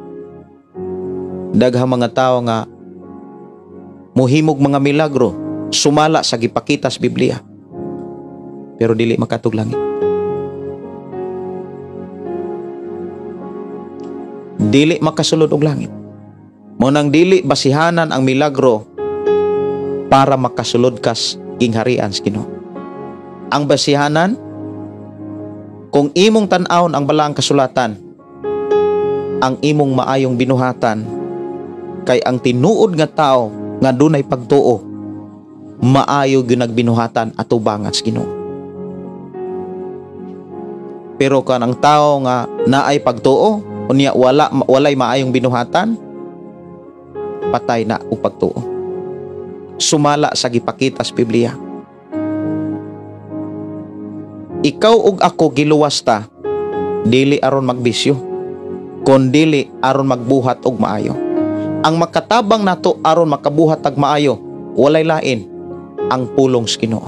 Daghang mga tao nga muhimog mga milagro, sumala sa gipakita sa Biblia, pero dili makatug langit. Dili makasulod og langit. Mao nang dili basihanan ang milagro para makasulod kas gingharian sa Ginoo. Ang basihanan, kung imong tan-awon ang balaang kasulatan, ang imong maayong binuhatan, kay ang tinuod nga tao nga dunay pagtuo, maayo gyud nagbinuhatan atubangan sa Ginoo. Pero kan ang tao nga naay pagtuo, unya walay maayong binuhatan, patay na og pagtuo. Sumala sa gipakita sa Biblia. Ikaw ug ako giluwas ta dili aron magbisyo, kun dili aron magbuhat og maayo. Ang makatabang nato aron makabuhat og maayo, walay lain ang pulong sa Ginoo.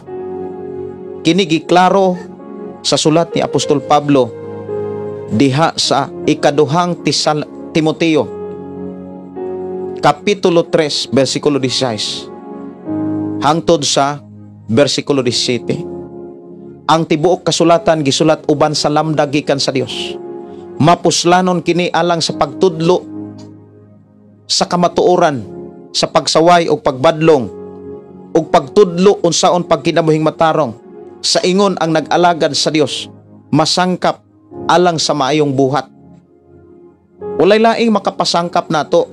Kini giklaro sa sulat ni Apostol Pablo diha sa ikaduhang Timoteo kapitulo 3 bersikulo 16 hangtod sa bersikulo 17. Ang tibuok kasulatan gisulat uban sa lamdag gikan sa Dios. Mapuslanon kini alang sa pagtudlo sa kamatuoran, sa pagsaway o pagbadlong ug pagtudlo unsaon pagkinabuhing matarong, sa ingon ang nag-alagad sa Dios masangkap alang sa maayong buhat. Walay laing makapasangkap nato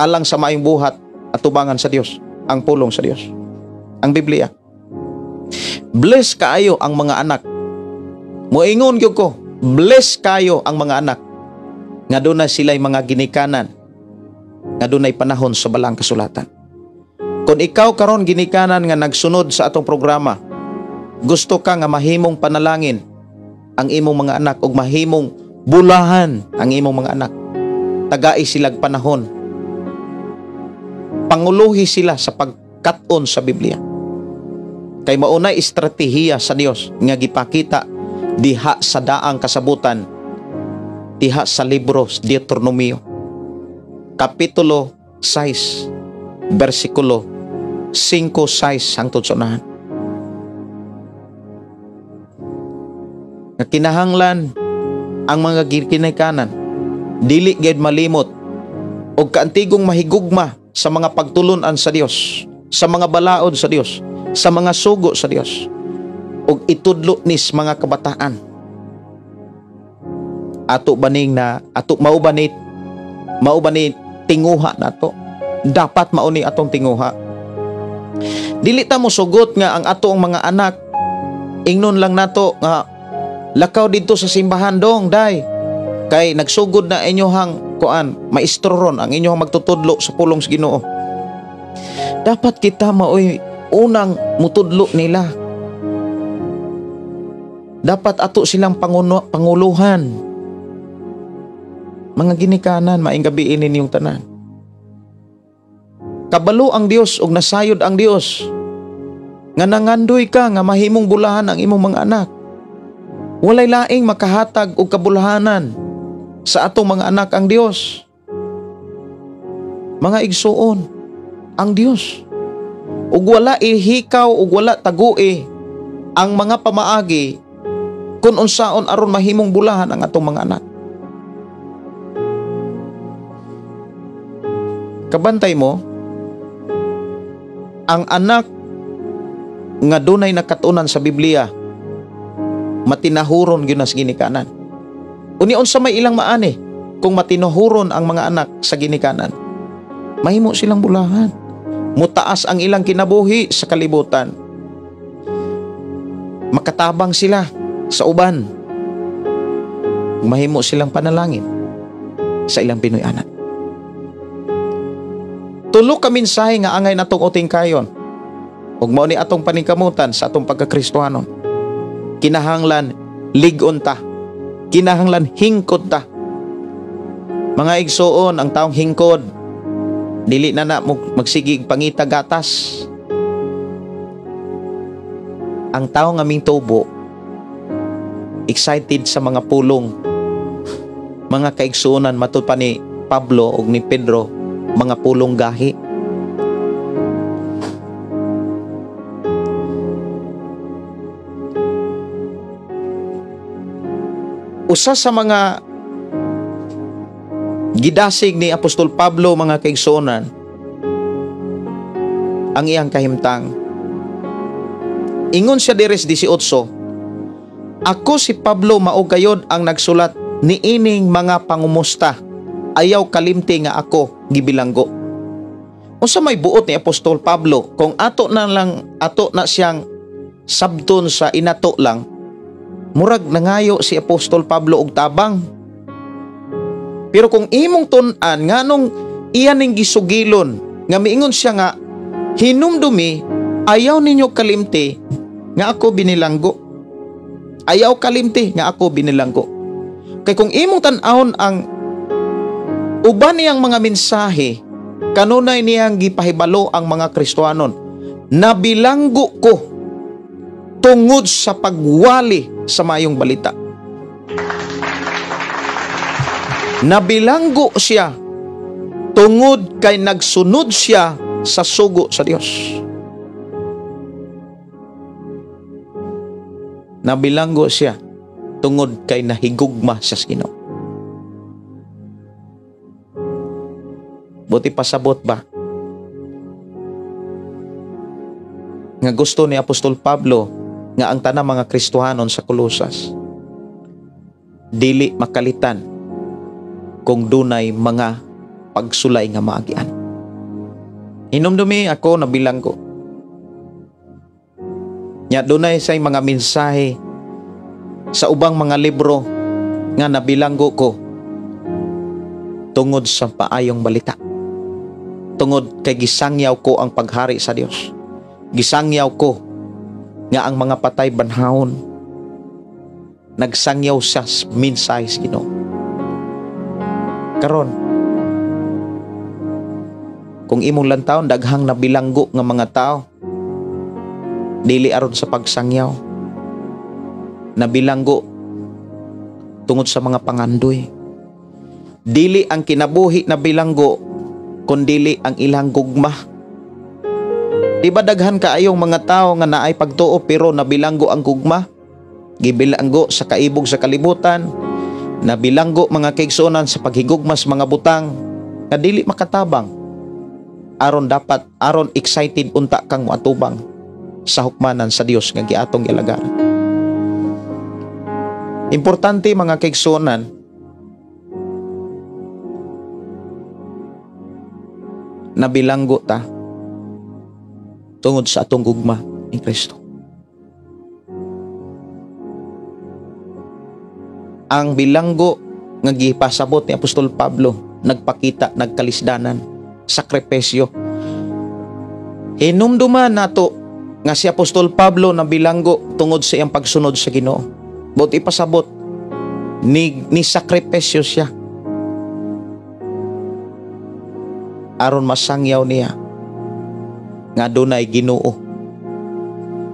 alang sa maayong buhat atubangan sa Dios, ang pulong sa Dios, ang Biblia. Bless kaayo ang mga anak. Moingon gyud ko, bless kayo ang mga anak nga dunay sila'y mga ginikanan, nga dunay panahon sa balang kasulatan. Kung ikaw karon ginikanan nga nagsunod sa atong programa, gusto ka nga mahimong panalangin ang imong mga anak ug mahimong bulahan ang imong mga anak, tagai silag panahon, panguluhi sila sa pagkat-on sa Biblia. Kay maunay estratehiya sa Dios nga gipakita diha sa daang kasabutan, diha sa libro Deuteronomio kapitulo 6 bersikulo 5-6 hangtod sa unahan. Nga kinahanglan ang mga ginikanan dili gyud malimot og kaantigong mahigugma sa mga pagtulun-an sa Dios, sa mga balaod sa Dios, sa mga sugo sa Dios, ug itudlo nis mga kabataan. Ato baning na ato mao ba ni tinguha nato? Dapat mao ni atong tinguha. Dili ta mo sugot nga ang ato ang mga anak ingnon lang nato nga lakaw didto sa simbahan dong day kay nagsugod na inyohang kuan maestro ron ang inyohang magtutudlo sa pulong sa Ginoo. Dapat kita maoy unang mutudlo nila. Dapat ato silang panguluhan. Mga ginikanan, maayong gabi ninyong tanan. Kabalo ang Dios ug nasayod ang Dios nga nangandoy ka nga mahimong bulahan ang imong mga anak. Walay laing makahatag og kabulahanan sa atong mga anak ang Dios. Mga igsuon, ang Dios. Ug wala ihikaw ug wala tagui ang mga pamaagi kung unsaon aron mahimong bulahan ang atong mga anak. Kabantay mo, ang anak nga dunay nakatunan sa Biblia, matinahuron gyud sa ginikanan. Uni unsa may ilang maani kung matinahuron ang mga anak sa ginikanan? Mahimo silang bulahan. Mutaas ang ilang kinabuhi sa kalibutan. Makatabang sila sa uban. Mahimo silang panalangin sa ilang Pinoy-anan. Tulo ka mensahe nga angay natong uting kayon ug mao ni atong paningkamutan sa atong pagkakristohanon. Kinahanglan lig-on ta. Kinahanglan hingkod ta. Mga igsuon, ang taong hingkod dili na na magsigig pangita gatas. Ang tao nga mingtubo excited sa mga pulong. Mga kaigsuonan, matud pa ni Pablo ug ni Pedro, mga pulong gahi. Usa sa mga Gidasig ni Apostol Pablo, mga kaigsuonan, ang iyang kahimtang. Ingon siya diri sa 18, "Ako si Pablo mao gayod ang nagsulat niining mga pangumusta. Ayaw kalimti nga ako gibilanggo." Unsa may buot ni Apostol Pablo? Kung ato na lang, ato na siyang sabton sa inato lang, murag nangayo si Apostol Pablo og tabang. Pero kung imong tun-an nganong iya ning gisugilon nga miingon siya nga hinumdumi, ayaw ninyo kalimti nga ako binilanggo. Ayaw kalimti nga ako binilanggo. Kay kung imong tan-awon ang uban niyang mga mensahe, kanunay niyang gipahibalo ang mga Kristohanon, nabilanggo ko tungod sa pagwali sa mayong balita. Nabilanggo siya tungod kay nagsunod siya sa sugo sa Dios. Nabilanggo siya tungod kay nahigugma siya sa Ginoo. Buti pasabot ba nga gusto ni Apostol Pablo nga ang tanang mga Kristohanon sa Colosas dili makalitan kung dunay mga pagsulay nga maagian. Hinumdumi ako nabilanggo. Nya dunay say mga mensahe sa ubang mga libro nga nabilanggo ko tungod sa paayong balita. Tungod kay gisangyaw ko ang paghari sa Dios. Gisangyaw ko nga ang mga patay banhawon. Nagsangyaw sa mensahe sa Ginoo. Karon, kung imong lantawon, daghang nabilanggo nga mga tao dili aron sa pagsangyaw. Nabilanggo tungod sa mga pangandoy. Dili ang kinabuhi na bilanggo, kundili ang ilang gugma. Di ba daghan kaayong mga tao nga naay pagtuo pero nabilanggo ang gugma? Gibilanggo sa kaibog sa kalibutan, nabilanggo mga kaigsuonan sa paghigugma sa mga butang nga dili makatabang. Aron dapat, aron excited unta kang moatubang sa hukmanan sa Dios nga giatong gialagaran. Importante mga kaigsuonan, nabilanggo ta tungod sa atong gugma ni Kristo. Ang bilanggo nga gipasabot ni Apostol Pablo, nagpakita, nagkalisdanan, sakripisyo. Hinumduman nato nga si Apostol Pablo nabilanggo tungod sa iyang pagsunod sa Ginoo. Buot ipasabot, ni sakripisyo siya aron masangyaw niya nga dunay Ginoo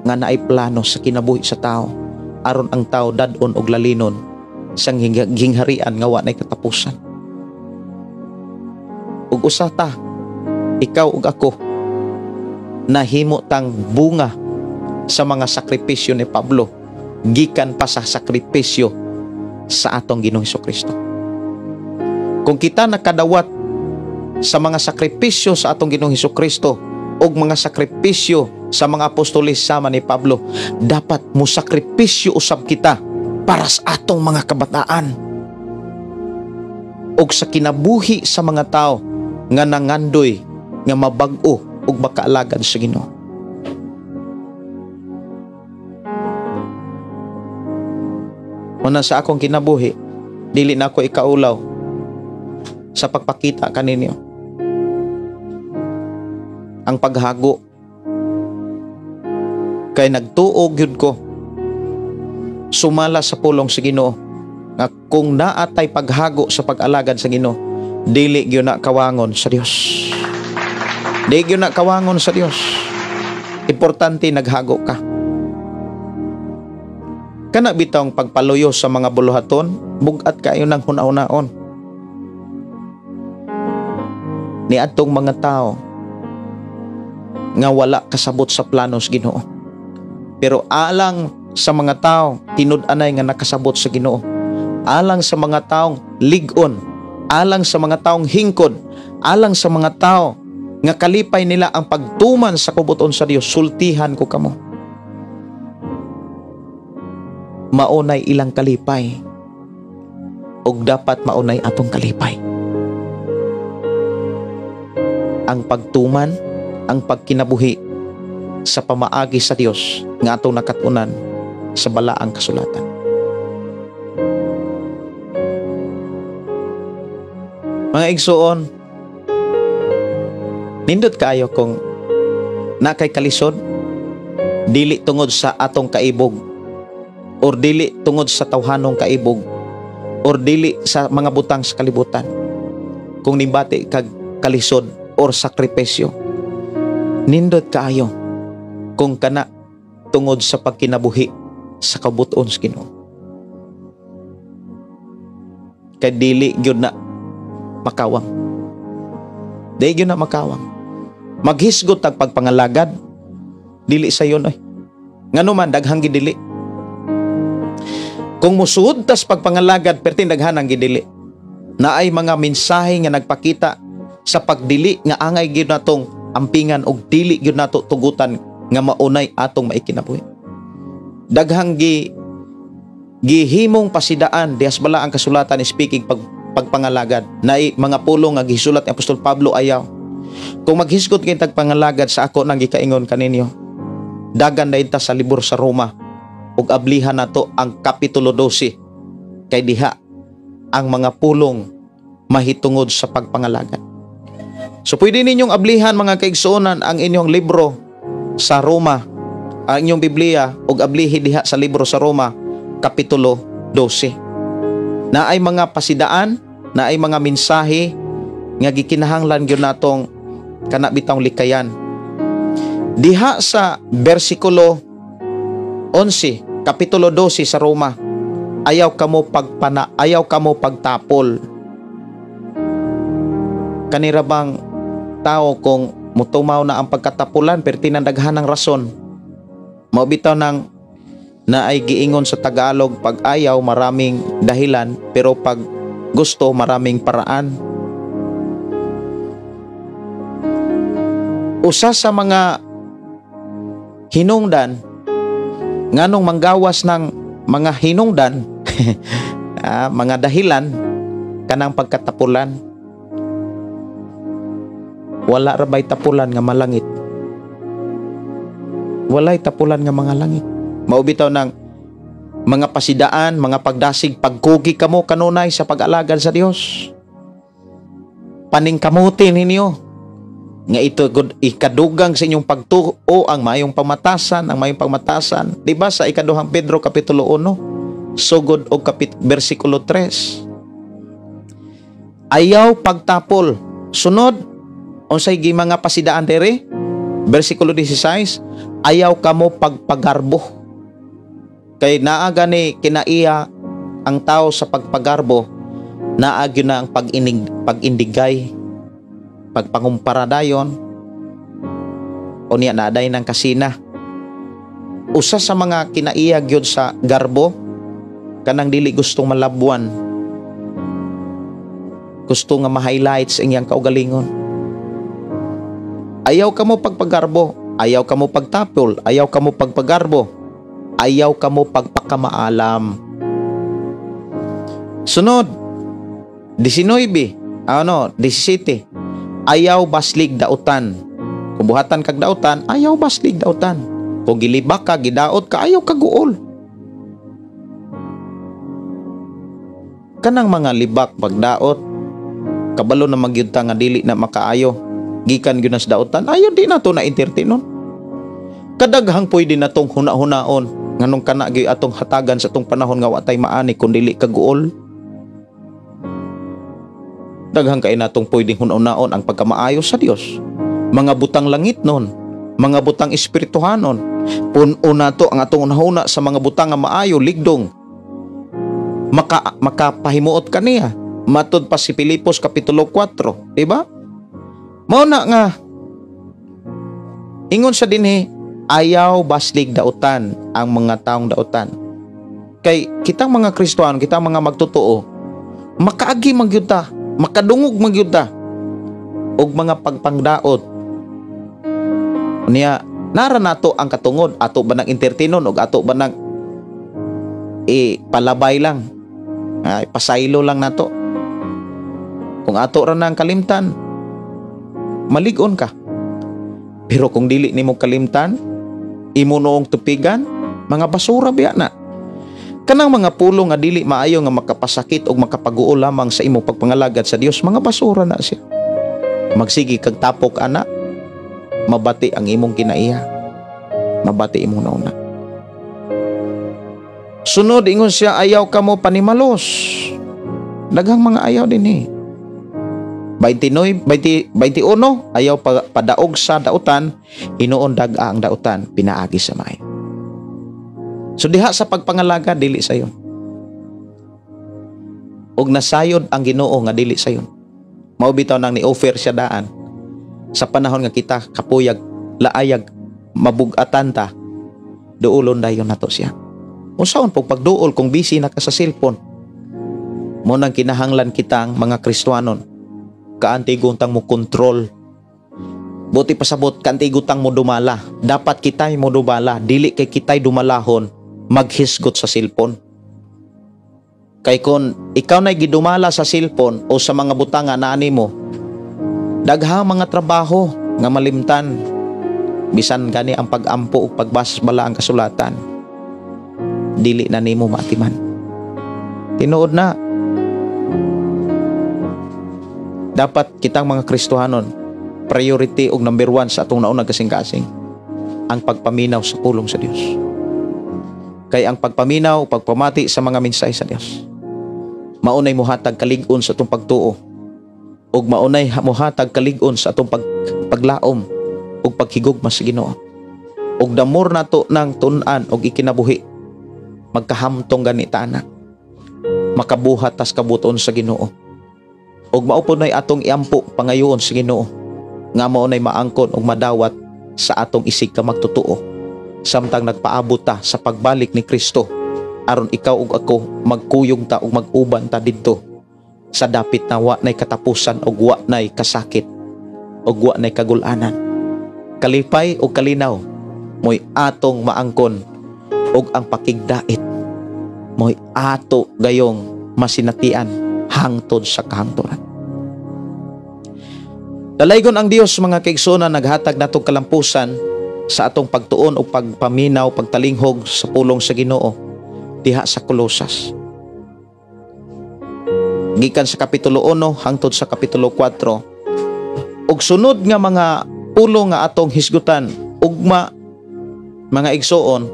nga naay plano sa kinabuhi sa tao, aron ang tao dad-on og lalinon sang gingharian nga wa nay katapusan. Ug usa ta, ikaw ug ako, nahimo tang bunga sa mga sakripisyo ni Pablo gikan pa sa sakripisyo sa atong Ginoong Hesukristo. Kung kita nakadawat sa mga sakripisyo sa atong Ginoong Hesukristo ug mga sakripisyo sa mga apostoles sama ni Pablo, dapat mo sakripisyo usab kita para sa atong mga kabataan ug sa kinabuhi sa mga tao nga nangandoy nga mabag-o ug makaalagad sa Ginoo. Una sa akong kinabuhi, dili na ako ikaulaw sa pagpakita kaninyo ang paghago, kay nagtuo gyud ko sumala sa pulong sa Ginoo nga kung naatay paghago sa pag-alagad sa Ginoo, dili gyud na kawangon sa Dios. Dili gyud na kawangon sa Dios. Importante naghago ka. Kana bitawng pagpaluyo sa mga buluhaton, bug-at kayo ng huna-hunaon ni atong mga tao nga wala kasabot sa planos Ginoo. Pero alang sa mga tao tinud-anay nga nakasabot sa Ginoo, alang sa mga taong lig-on alang sa mga taong hingkod, alang sa mga tao nga kalipay nila ang pagtuman sa kubuton sa Dios, sultihan ko kamo. Maunay ilang kalipay ug dapat maunay atong kalipay. Ang pagtuman, ang pagkinabuhi sa pamaagi sa Dios nga atong nakatunan sa balaang kasulatan. Mga igsuon, nindot kaayo kung nakay kalisod, dili tungod sa atong kaibog or dili tungod sa tawhanong kaibog or dili sa mga butang sa kalibutan. Kung nimbati kag kalisod or sakripisyo, nindot kaayo kung kana tungod sa pagkinabuhi sa kabuton sa Ginoo. Kay dili gyud na makawang. Dili gyud na makawang. Maghisgot tag pagpangalagad, dili sayon oy. Ngano man daghang gidili. Kung musuod tas pagpangalagad, perting daghan ang gidili. Naay mga mensahe nga nagpakita sa pagdili nga angay gyud natong ampingan og dili gyud nato tugutan nga maunay atong maikinabuhi. Daghang gihimong pasidaan dihas bala ang kasulatan speaking pagpangalagad. Naay mga pulong nga gisulat ni Apostol Pablo ayaw. Kung maghisgot kay tagpangalagad sa ako nang gikaingon kaninyo, dagan dayon ta sa libro sa Roma ug ablihan nato ang kapitulo 12 kay diha ang mga pulong mahitungod sa pagpangalagad. So pwede ninyong ablihan mga kaigsuonan ang inyong libro sa Roma, ang inyong Biblia, ug ablihi diha sa libro sa Roma kapitulo 12. Naay mga pasidaan, naay mga mensahe nga gikinahanglan gyud natong kana bitawng likayan. Diha sa bersikulo 11, kapitulo 12 sa Roma, ayaw kamo pagpana, ayaw kamo pagtapol. Kanira bang tao kung mutumaw na ang pagkatapulan pero tinandaghan ng rason. Mao bitaw nang naay giingon sa Tagalog, pag ayaw maraming dahilan pero pag gusto maraming paraan. Usa sa mga hinungdan nganong manggawas ng mga hinungdan mga dahilan kanang pagkatapulan. Wala ra bay tapulan nga malangit. Walay tapulan nga mga langit. Mao bitaw ng mga pasidaan, mga pagdasig, pagkugi kamo kanunay sa pag-alagad sa Dios. Paningkamutin ninyo nga ito ikadugang sa inyong pagtuo ang mayong pamatasan, ang mayong pamatasan. Di ba sa ikaduhang Pedro kapitulo 1, sugod og bersikulo 3. Ayaw pagtapol. Sunod, unsay gi mga pasidaan dere? Bersikulo 16, ayaw kamo pagpagarbo. Kay naa gani kinaiya ang tao sa pagpagarbo, naa gyud na ang pag-indigay, pagpangumpara dayon, o niya naaday ng kasina. Usa sa mga kinaiya gyud sa garbo, kanang dili gustong malabuan, gusto nga ma-highlight sa iyang kaugalingon. Ayaw kamo pagpagarbo, ayaw kamo pagtapol, ayaw kamo pagpagarbo, ayaw kamo pagpakamaalam. Sunod, 19, 17, ayaw baslig dautan. Kung buhatan kag dautan, ayaw baslig dautan. Kung gilibak ka, gidaot ka, ayaw kaguol. Kanang mga libak pagdaot, kabalo na magyud ta nga dili na makaayo, gikan gyud na sa dautan, ayaw di na to na entertain nun. Kadaghang pwede na tong huna-hunaon nganong kana gyud atong hatagan sa tong panahon nga wa tay maani kun dili kaguol. Daghang kay natong pwedeng hunaon ang pagkamaayo sa Dios. Mga butang langit nun, mga butang espirituhanon. Puno nato ang atong hunahuna sa mga butang nga maayo, ligdong. Makapahimuot kaniya. Matud pa si Pilipos kapitulo 4, di ba? Mao na nga ingon sa dinhi, ayaw baslig dautan ang mga taong dautan. Kay kitang mga Kristohan, kitang mga magtotoo, makaagi man gyud ta Makadungog man gyud ta og mga pagpangdaot. Niya nara nato ang katungod, ato ba nang entertainon og ato ba nang palabay lang, ay pasaylo lang nato. Kung ato ra nang kalimtan, malig-on ka. Pero kung dili nimo kalimtan, imo noong tupigan, mga basura biya na. Kanang mga pulong nga dili maayo nga makapasakit o makapaguol lamang sa imong pagpangalagad sa Dios, mga basura na siya. Magsige kag tapok ana, mabati ang imong kinaiya, mabati imong nauna. Sunod, ingon siya, ayaw kamo panimalos. Daghang mga ayaw din eh. 29, 20, 21, ayaw padaog sa dautan, hinuon dag-a ang dautan, pinaagi sa maayo. So diha sa pagpangalaga, dili sayon. Og nasayod ang Ginoo nga dili sayon. Mao bitaw nang ni-offer siya daan sa panahon nga kita kapuyag, laayag, mabugatan ta, duolon dayon nato siya. Unsaon pog pagduol kung busy na ka sa cellphone? Mo nang kinahanglan kitang mga Kristohanon, kaantigong mo kontrol. Buti pasabot, kaantigong mo dumala. Dapat kita'y mo dumala, dili kay kita'y dumalahon maghisgot sa cellphone. Kay kon ikaw na'y gidumala sa cellphone o sa mga butanga na animo, daghang mga trabaho nga malimtan, bisan gani ang pag-ampo o pagbasa bala ang kasulatan, dili na nimo maatiman. Tinuod na, dapat kitang mga Kristohanon, priority og number 1 sa atong naunang kasing-kasing, ang pagpaminaw sa pulong sa Dios. Kay ang pagpaminaw, pagpamati sa mga mensahe sa Dios, maunay mohatag kalig-on sa atong pagtuo, ug maunay mohatag kalig-on sa atong paglaom ug paghigugma sa Ginoo. Ug damor nato nang tun-an og ikinabuhi, magkahamtong gani ta ana, makabuhat tas kabuton sa Ginoo. Ug mao pod nay atong iampo pangayoon sa Ginoo nga mao nay maangkon ug madawat sa atong isig ka magtotoo, samtang nagpaabot ta sa pagbalik ni Kristo, aron ikaw ug ako magkuyog ta ug mag-uban ta didto sa dapit na wa nay katapusan ug wa nay kasakit ug wa nay kagulanan. Kalipay ug kalinaw mo'y atong maangkon, ug ang pakigdait mo'y ato gayong masinatian hangtod sa kahangturan. Dalaygon ang Dios, mga kaigsuonan, naghatag natong kalampusan sa atong pagtuon o pagpaminaw, pagtalinghog sa pulong sa Ginoo diha sa Kolosas. Gikan sa Kapitulo 1 hangtod sa Kapitulo 4. Ug sunod nga mga pulong nga atong hisgutan ugma, mga igsoon,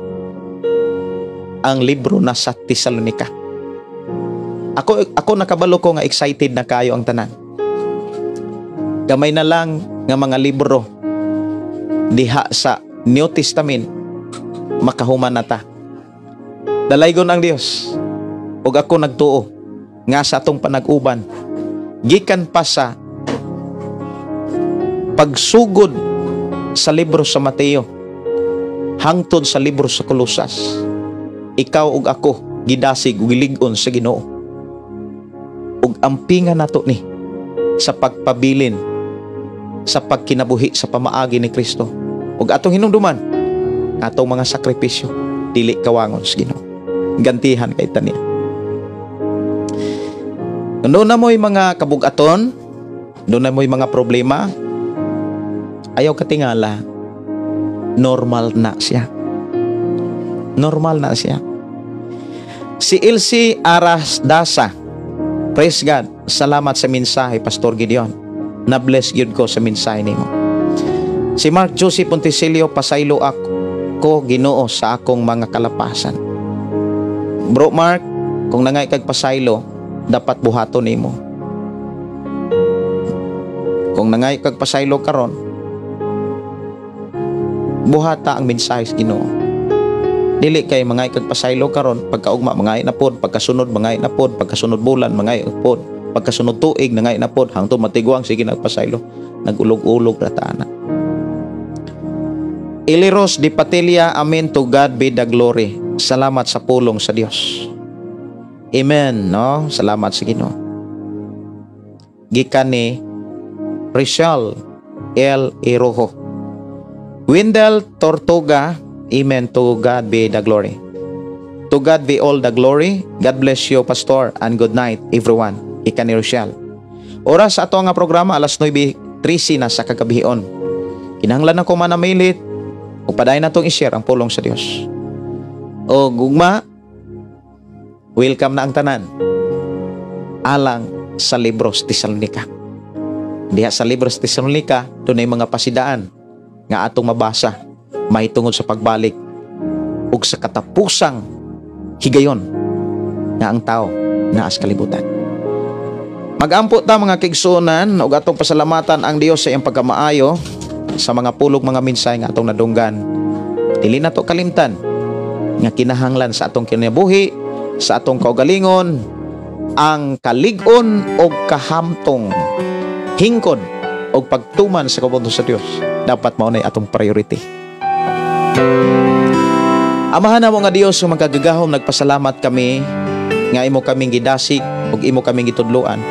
ang libro na sa Tesalonika. Ako nakabalo ko nga excited na kayo ang tanan. Gamay na lang nga mga libro diha sa New Testament makahuman na ta. Dalaygon ang Dios. Ug ako nagtuo nga sa atong panag-uban, gikan pa sa pagsugod sa libro sa Mateo hangtod sa libro sa Kolosas, ikaw ug ako gidasig ug gilig-on sa Ginoo. Ug ampingan nato ni sa pagpabilin sa pagkinabuhi sa pamaagi ni Kristo. Ug atong hinumduman atong mga sakripisyo dili kawangon sa Ginoo. Gantihan kay taniya. Doon na mo'y mga kabugaton, doon na mo'y mga problema, ayaw katingala, normal na siya. Normal na siya. Si Elsie Aras Dasa, praise God, salamat sa mensahe, Pastor Gideon. Na-bless gyud ko sa mensahe nimo. Si Mark Joseph Ponticelio, pasaylo ako Ginoo sa akong mga kalapasan. Bro Mark, kung nangay kag pasaylo, dapat buhaton nimo. Kung nangay kag pasaylo karon, buhata ang mensahe sa Ginoo. Dili kay mangay kag pasaylo karon, pagkaugma mangay na pod, pagkasunod mangay na pod, pagkasunod bulan mangay na pod, pagkasunod tuig nangay na pod, hangtod matiguang sige nagpasaylo, nagulog-ulog ra ta ana. Eliros di Patilia, amen, to God be the glory. Salamat sa pulong sa Dios. Amen, no? Salamat sa Ginoo. Gikan ni Richelle L. Irojo. Wendell Tortuga, amen, to God be the glory. To God be all the glory. God bless you, Pastor, and good night, everyone. Gikan ni Rochelle. Oras sa ato nga programa, alas 9:13 na sa kagabion. Kinahanglan ako manamilit ug padayon natong i-share ang pulong sa Dios. O gugma, welcome na ang tanan alang sa Libros Tesalonica. Diha sa Libros Tesalonica, dunay mga pasidaan nga atong mabasa mahitungod sa pagbalik ug sa katapusang higayon nga ang tao naa sa kalibutan. Magampo ta, mga kaigsuonan, ug atong pasalamatan ang Dios sa iyang pagkamaayo sa mga pulong, mga mensahe nga atong nadunggan. Dili nato kalimtan nga kinahanglan sa atong kinabuhi, sa atong kaugalingon, ang kalig-on o kahamtong, hingkod o pagtuman sa kabubut-on sa Dios. Dapat mao nay atong priority. Amahan namo nga Dios nga makagagahom, nagpasalamat kami nga imo kaming gidasig ug imo kaming gitudloan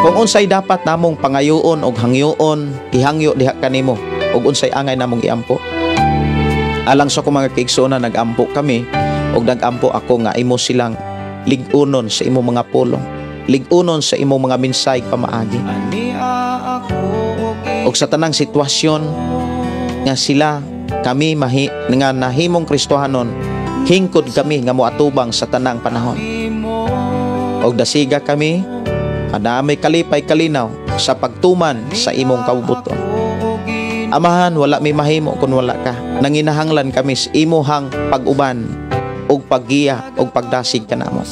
kung unsay dapat namong pangayoon og hangyoon, ihangyo diha kanimo, ug unsay angay namong iampo. Alang sa akong mga kaigsuonan, nagampo kami ug nagampo ako nga imo silang lig-unon sa imong mga pulong, lig-unon sa imong mga mensahe pamaagi. Ug sa tanang sitwasyon nga sila kami mahi nga nahimong Kristohanon, hingkod kami nga moatubang sa tanang panahon. Og dasiga kami kanami kalipay, kalinaw sa pagtuman sa imong kabubut-on. Amahan, wala mi mahimo kung wala ka. Nanginahanglan kami sa imuhang pag-uban ug paggiya ug pagdasig kanamo.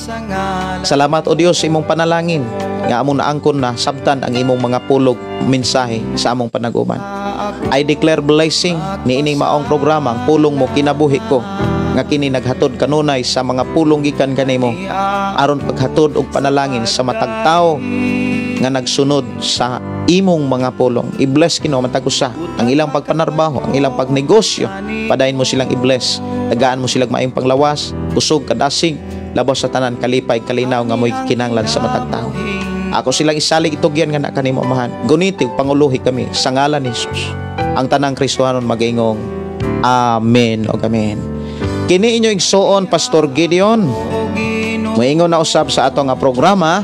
Salamat, O Dios, sa imong panalangin nga among naangkon na sabtan ang imong mga pulong, mensahe sa among panag-uban. I declare blessing niining maong programa, Ang Pulong Mo Kinabuhi Ko, nga kini naghatod kanunay sa mga pulong gikan kanimo aron paghatod og panalangin sa matag tawo nga nagsunod sa imong mga pulong. I-bless, Ginoo, matag usa ang ilang pagpanarbaho, ang ilang pagnegosyo. Padayon mo silang i-bless. Tagaan mo silang maayong panglawas, kusog, kadasig, labaw sa tanan kalipay, kalinaw nga mo'y kinanglan sa matag tawo. Ako silang isalig, itugyan nga na kanimo, Amahan. Guniti ug panguluhi kami sa ngalan ni Jesus. Ang tanang Kristohanon magaingong Amen o Amen. Kini inyo igsuon, Pastor Gideon. Moingon na usab sa ato nga programa,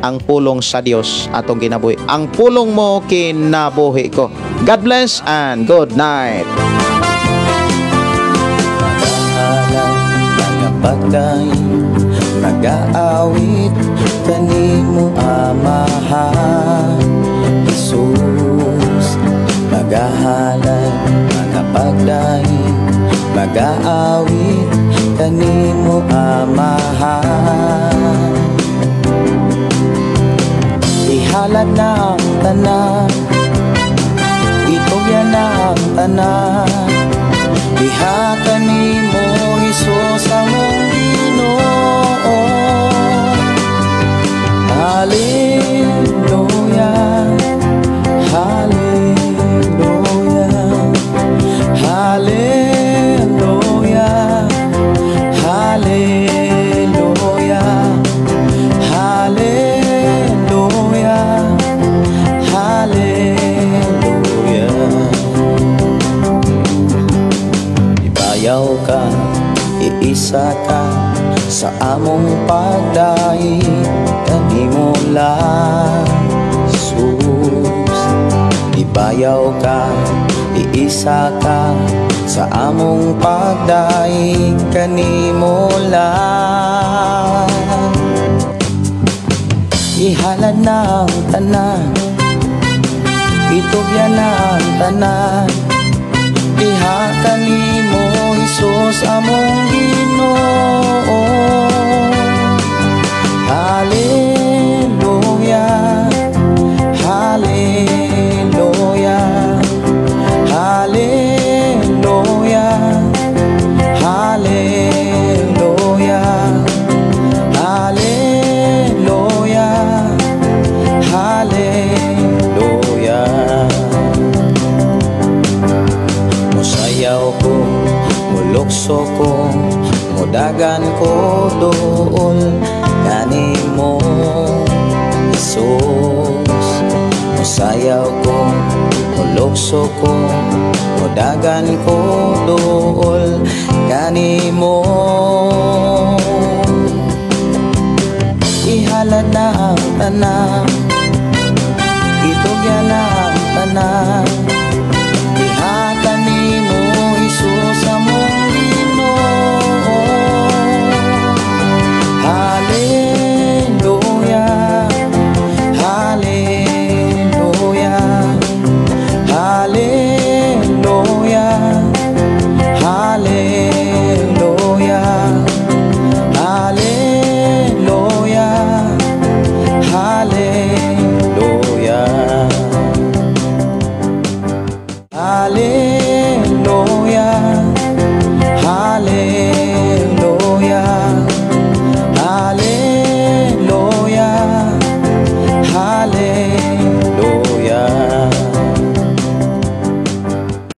Ang Pulong sa Dios atong kinabuhi. Ang pulong mo kinabuhi ko. God bless and good night. Magahalad, magapagdaig, magaawit kanimo, Amahan Jesus. Magahalad, magapagdaig, magaawit kanimo, Amahan. Ihalad na ang tanan, itugyan na ang tanan diha kanimo, Hesus among Ginoo. Hallelujah, Hallelujah, Hallelujah, Hallelujah, Hallelujah, Hallelujah. Ibayaw ka, iisa ka sa among pagdaig kanimo lang, Jesus. Ibayaw ka, iisa ka sa among pagdaig kanimo lang. Ihalad na ang tanan, itugyan na ang tanan diha kanimo, Hesus among Ginoo. Hallelujah, Hallelujah, Hallelujah, Hallelujah, Hallelujah, Hallelujah. Musayaw ko, mulukso ko, mudagan ko dool kanimo, Jesus. Jesus. Musayaw ko, mulukso ko, mudagan ko duol kanimo. Ihalad na ang tanan.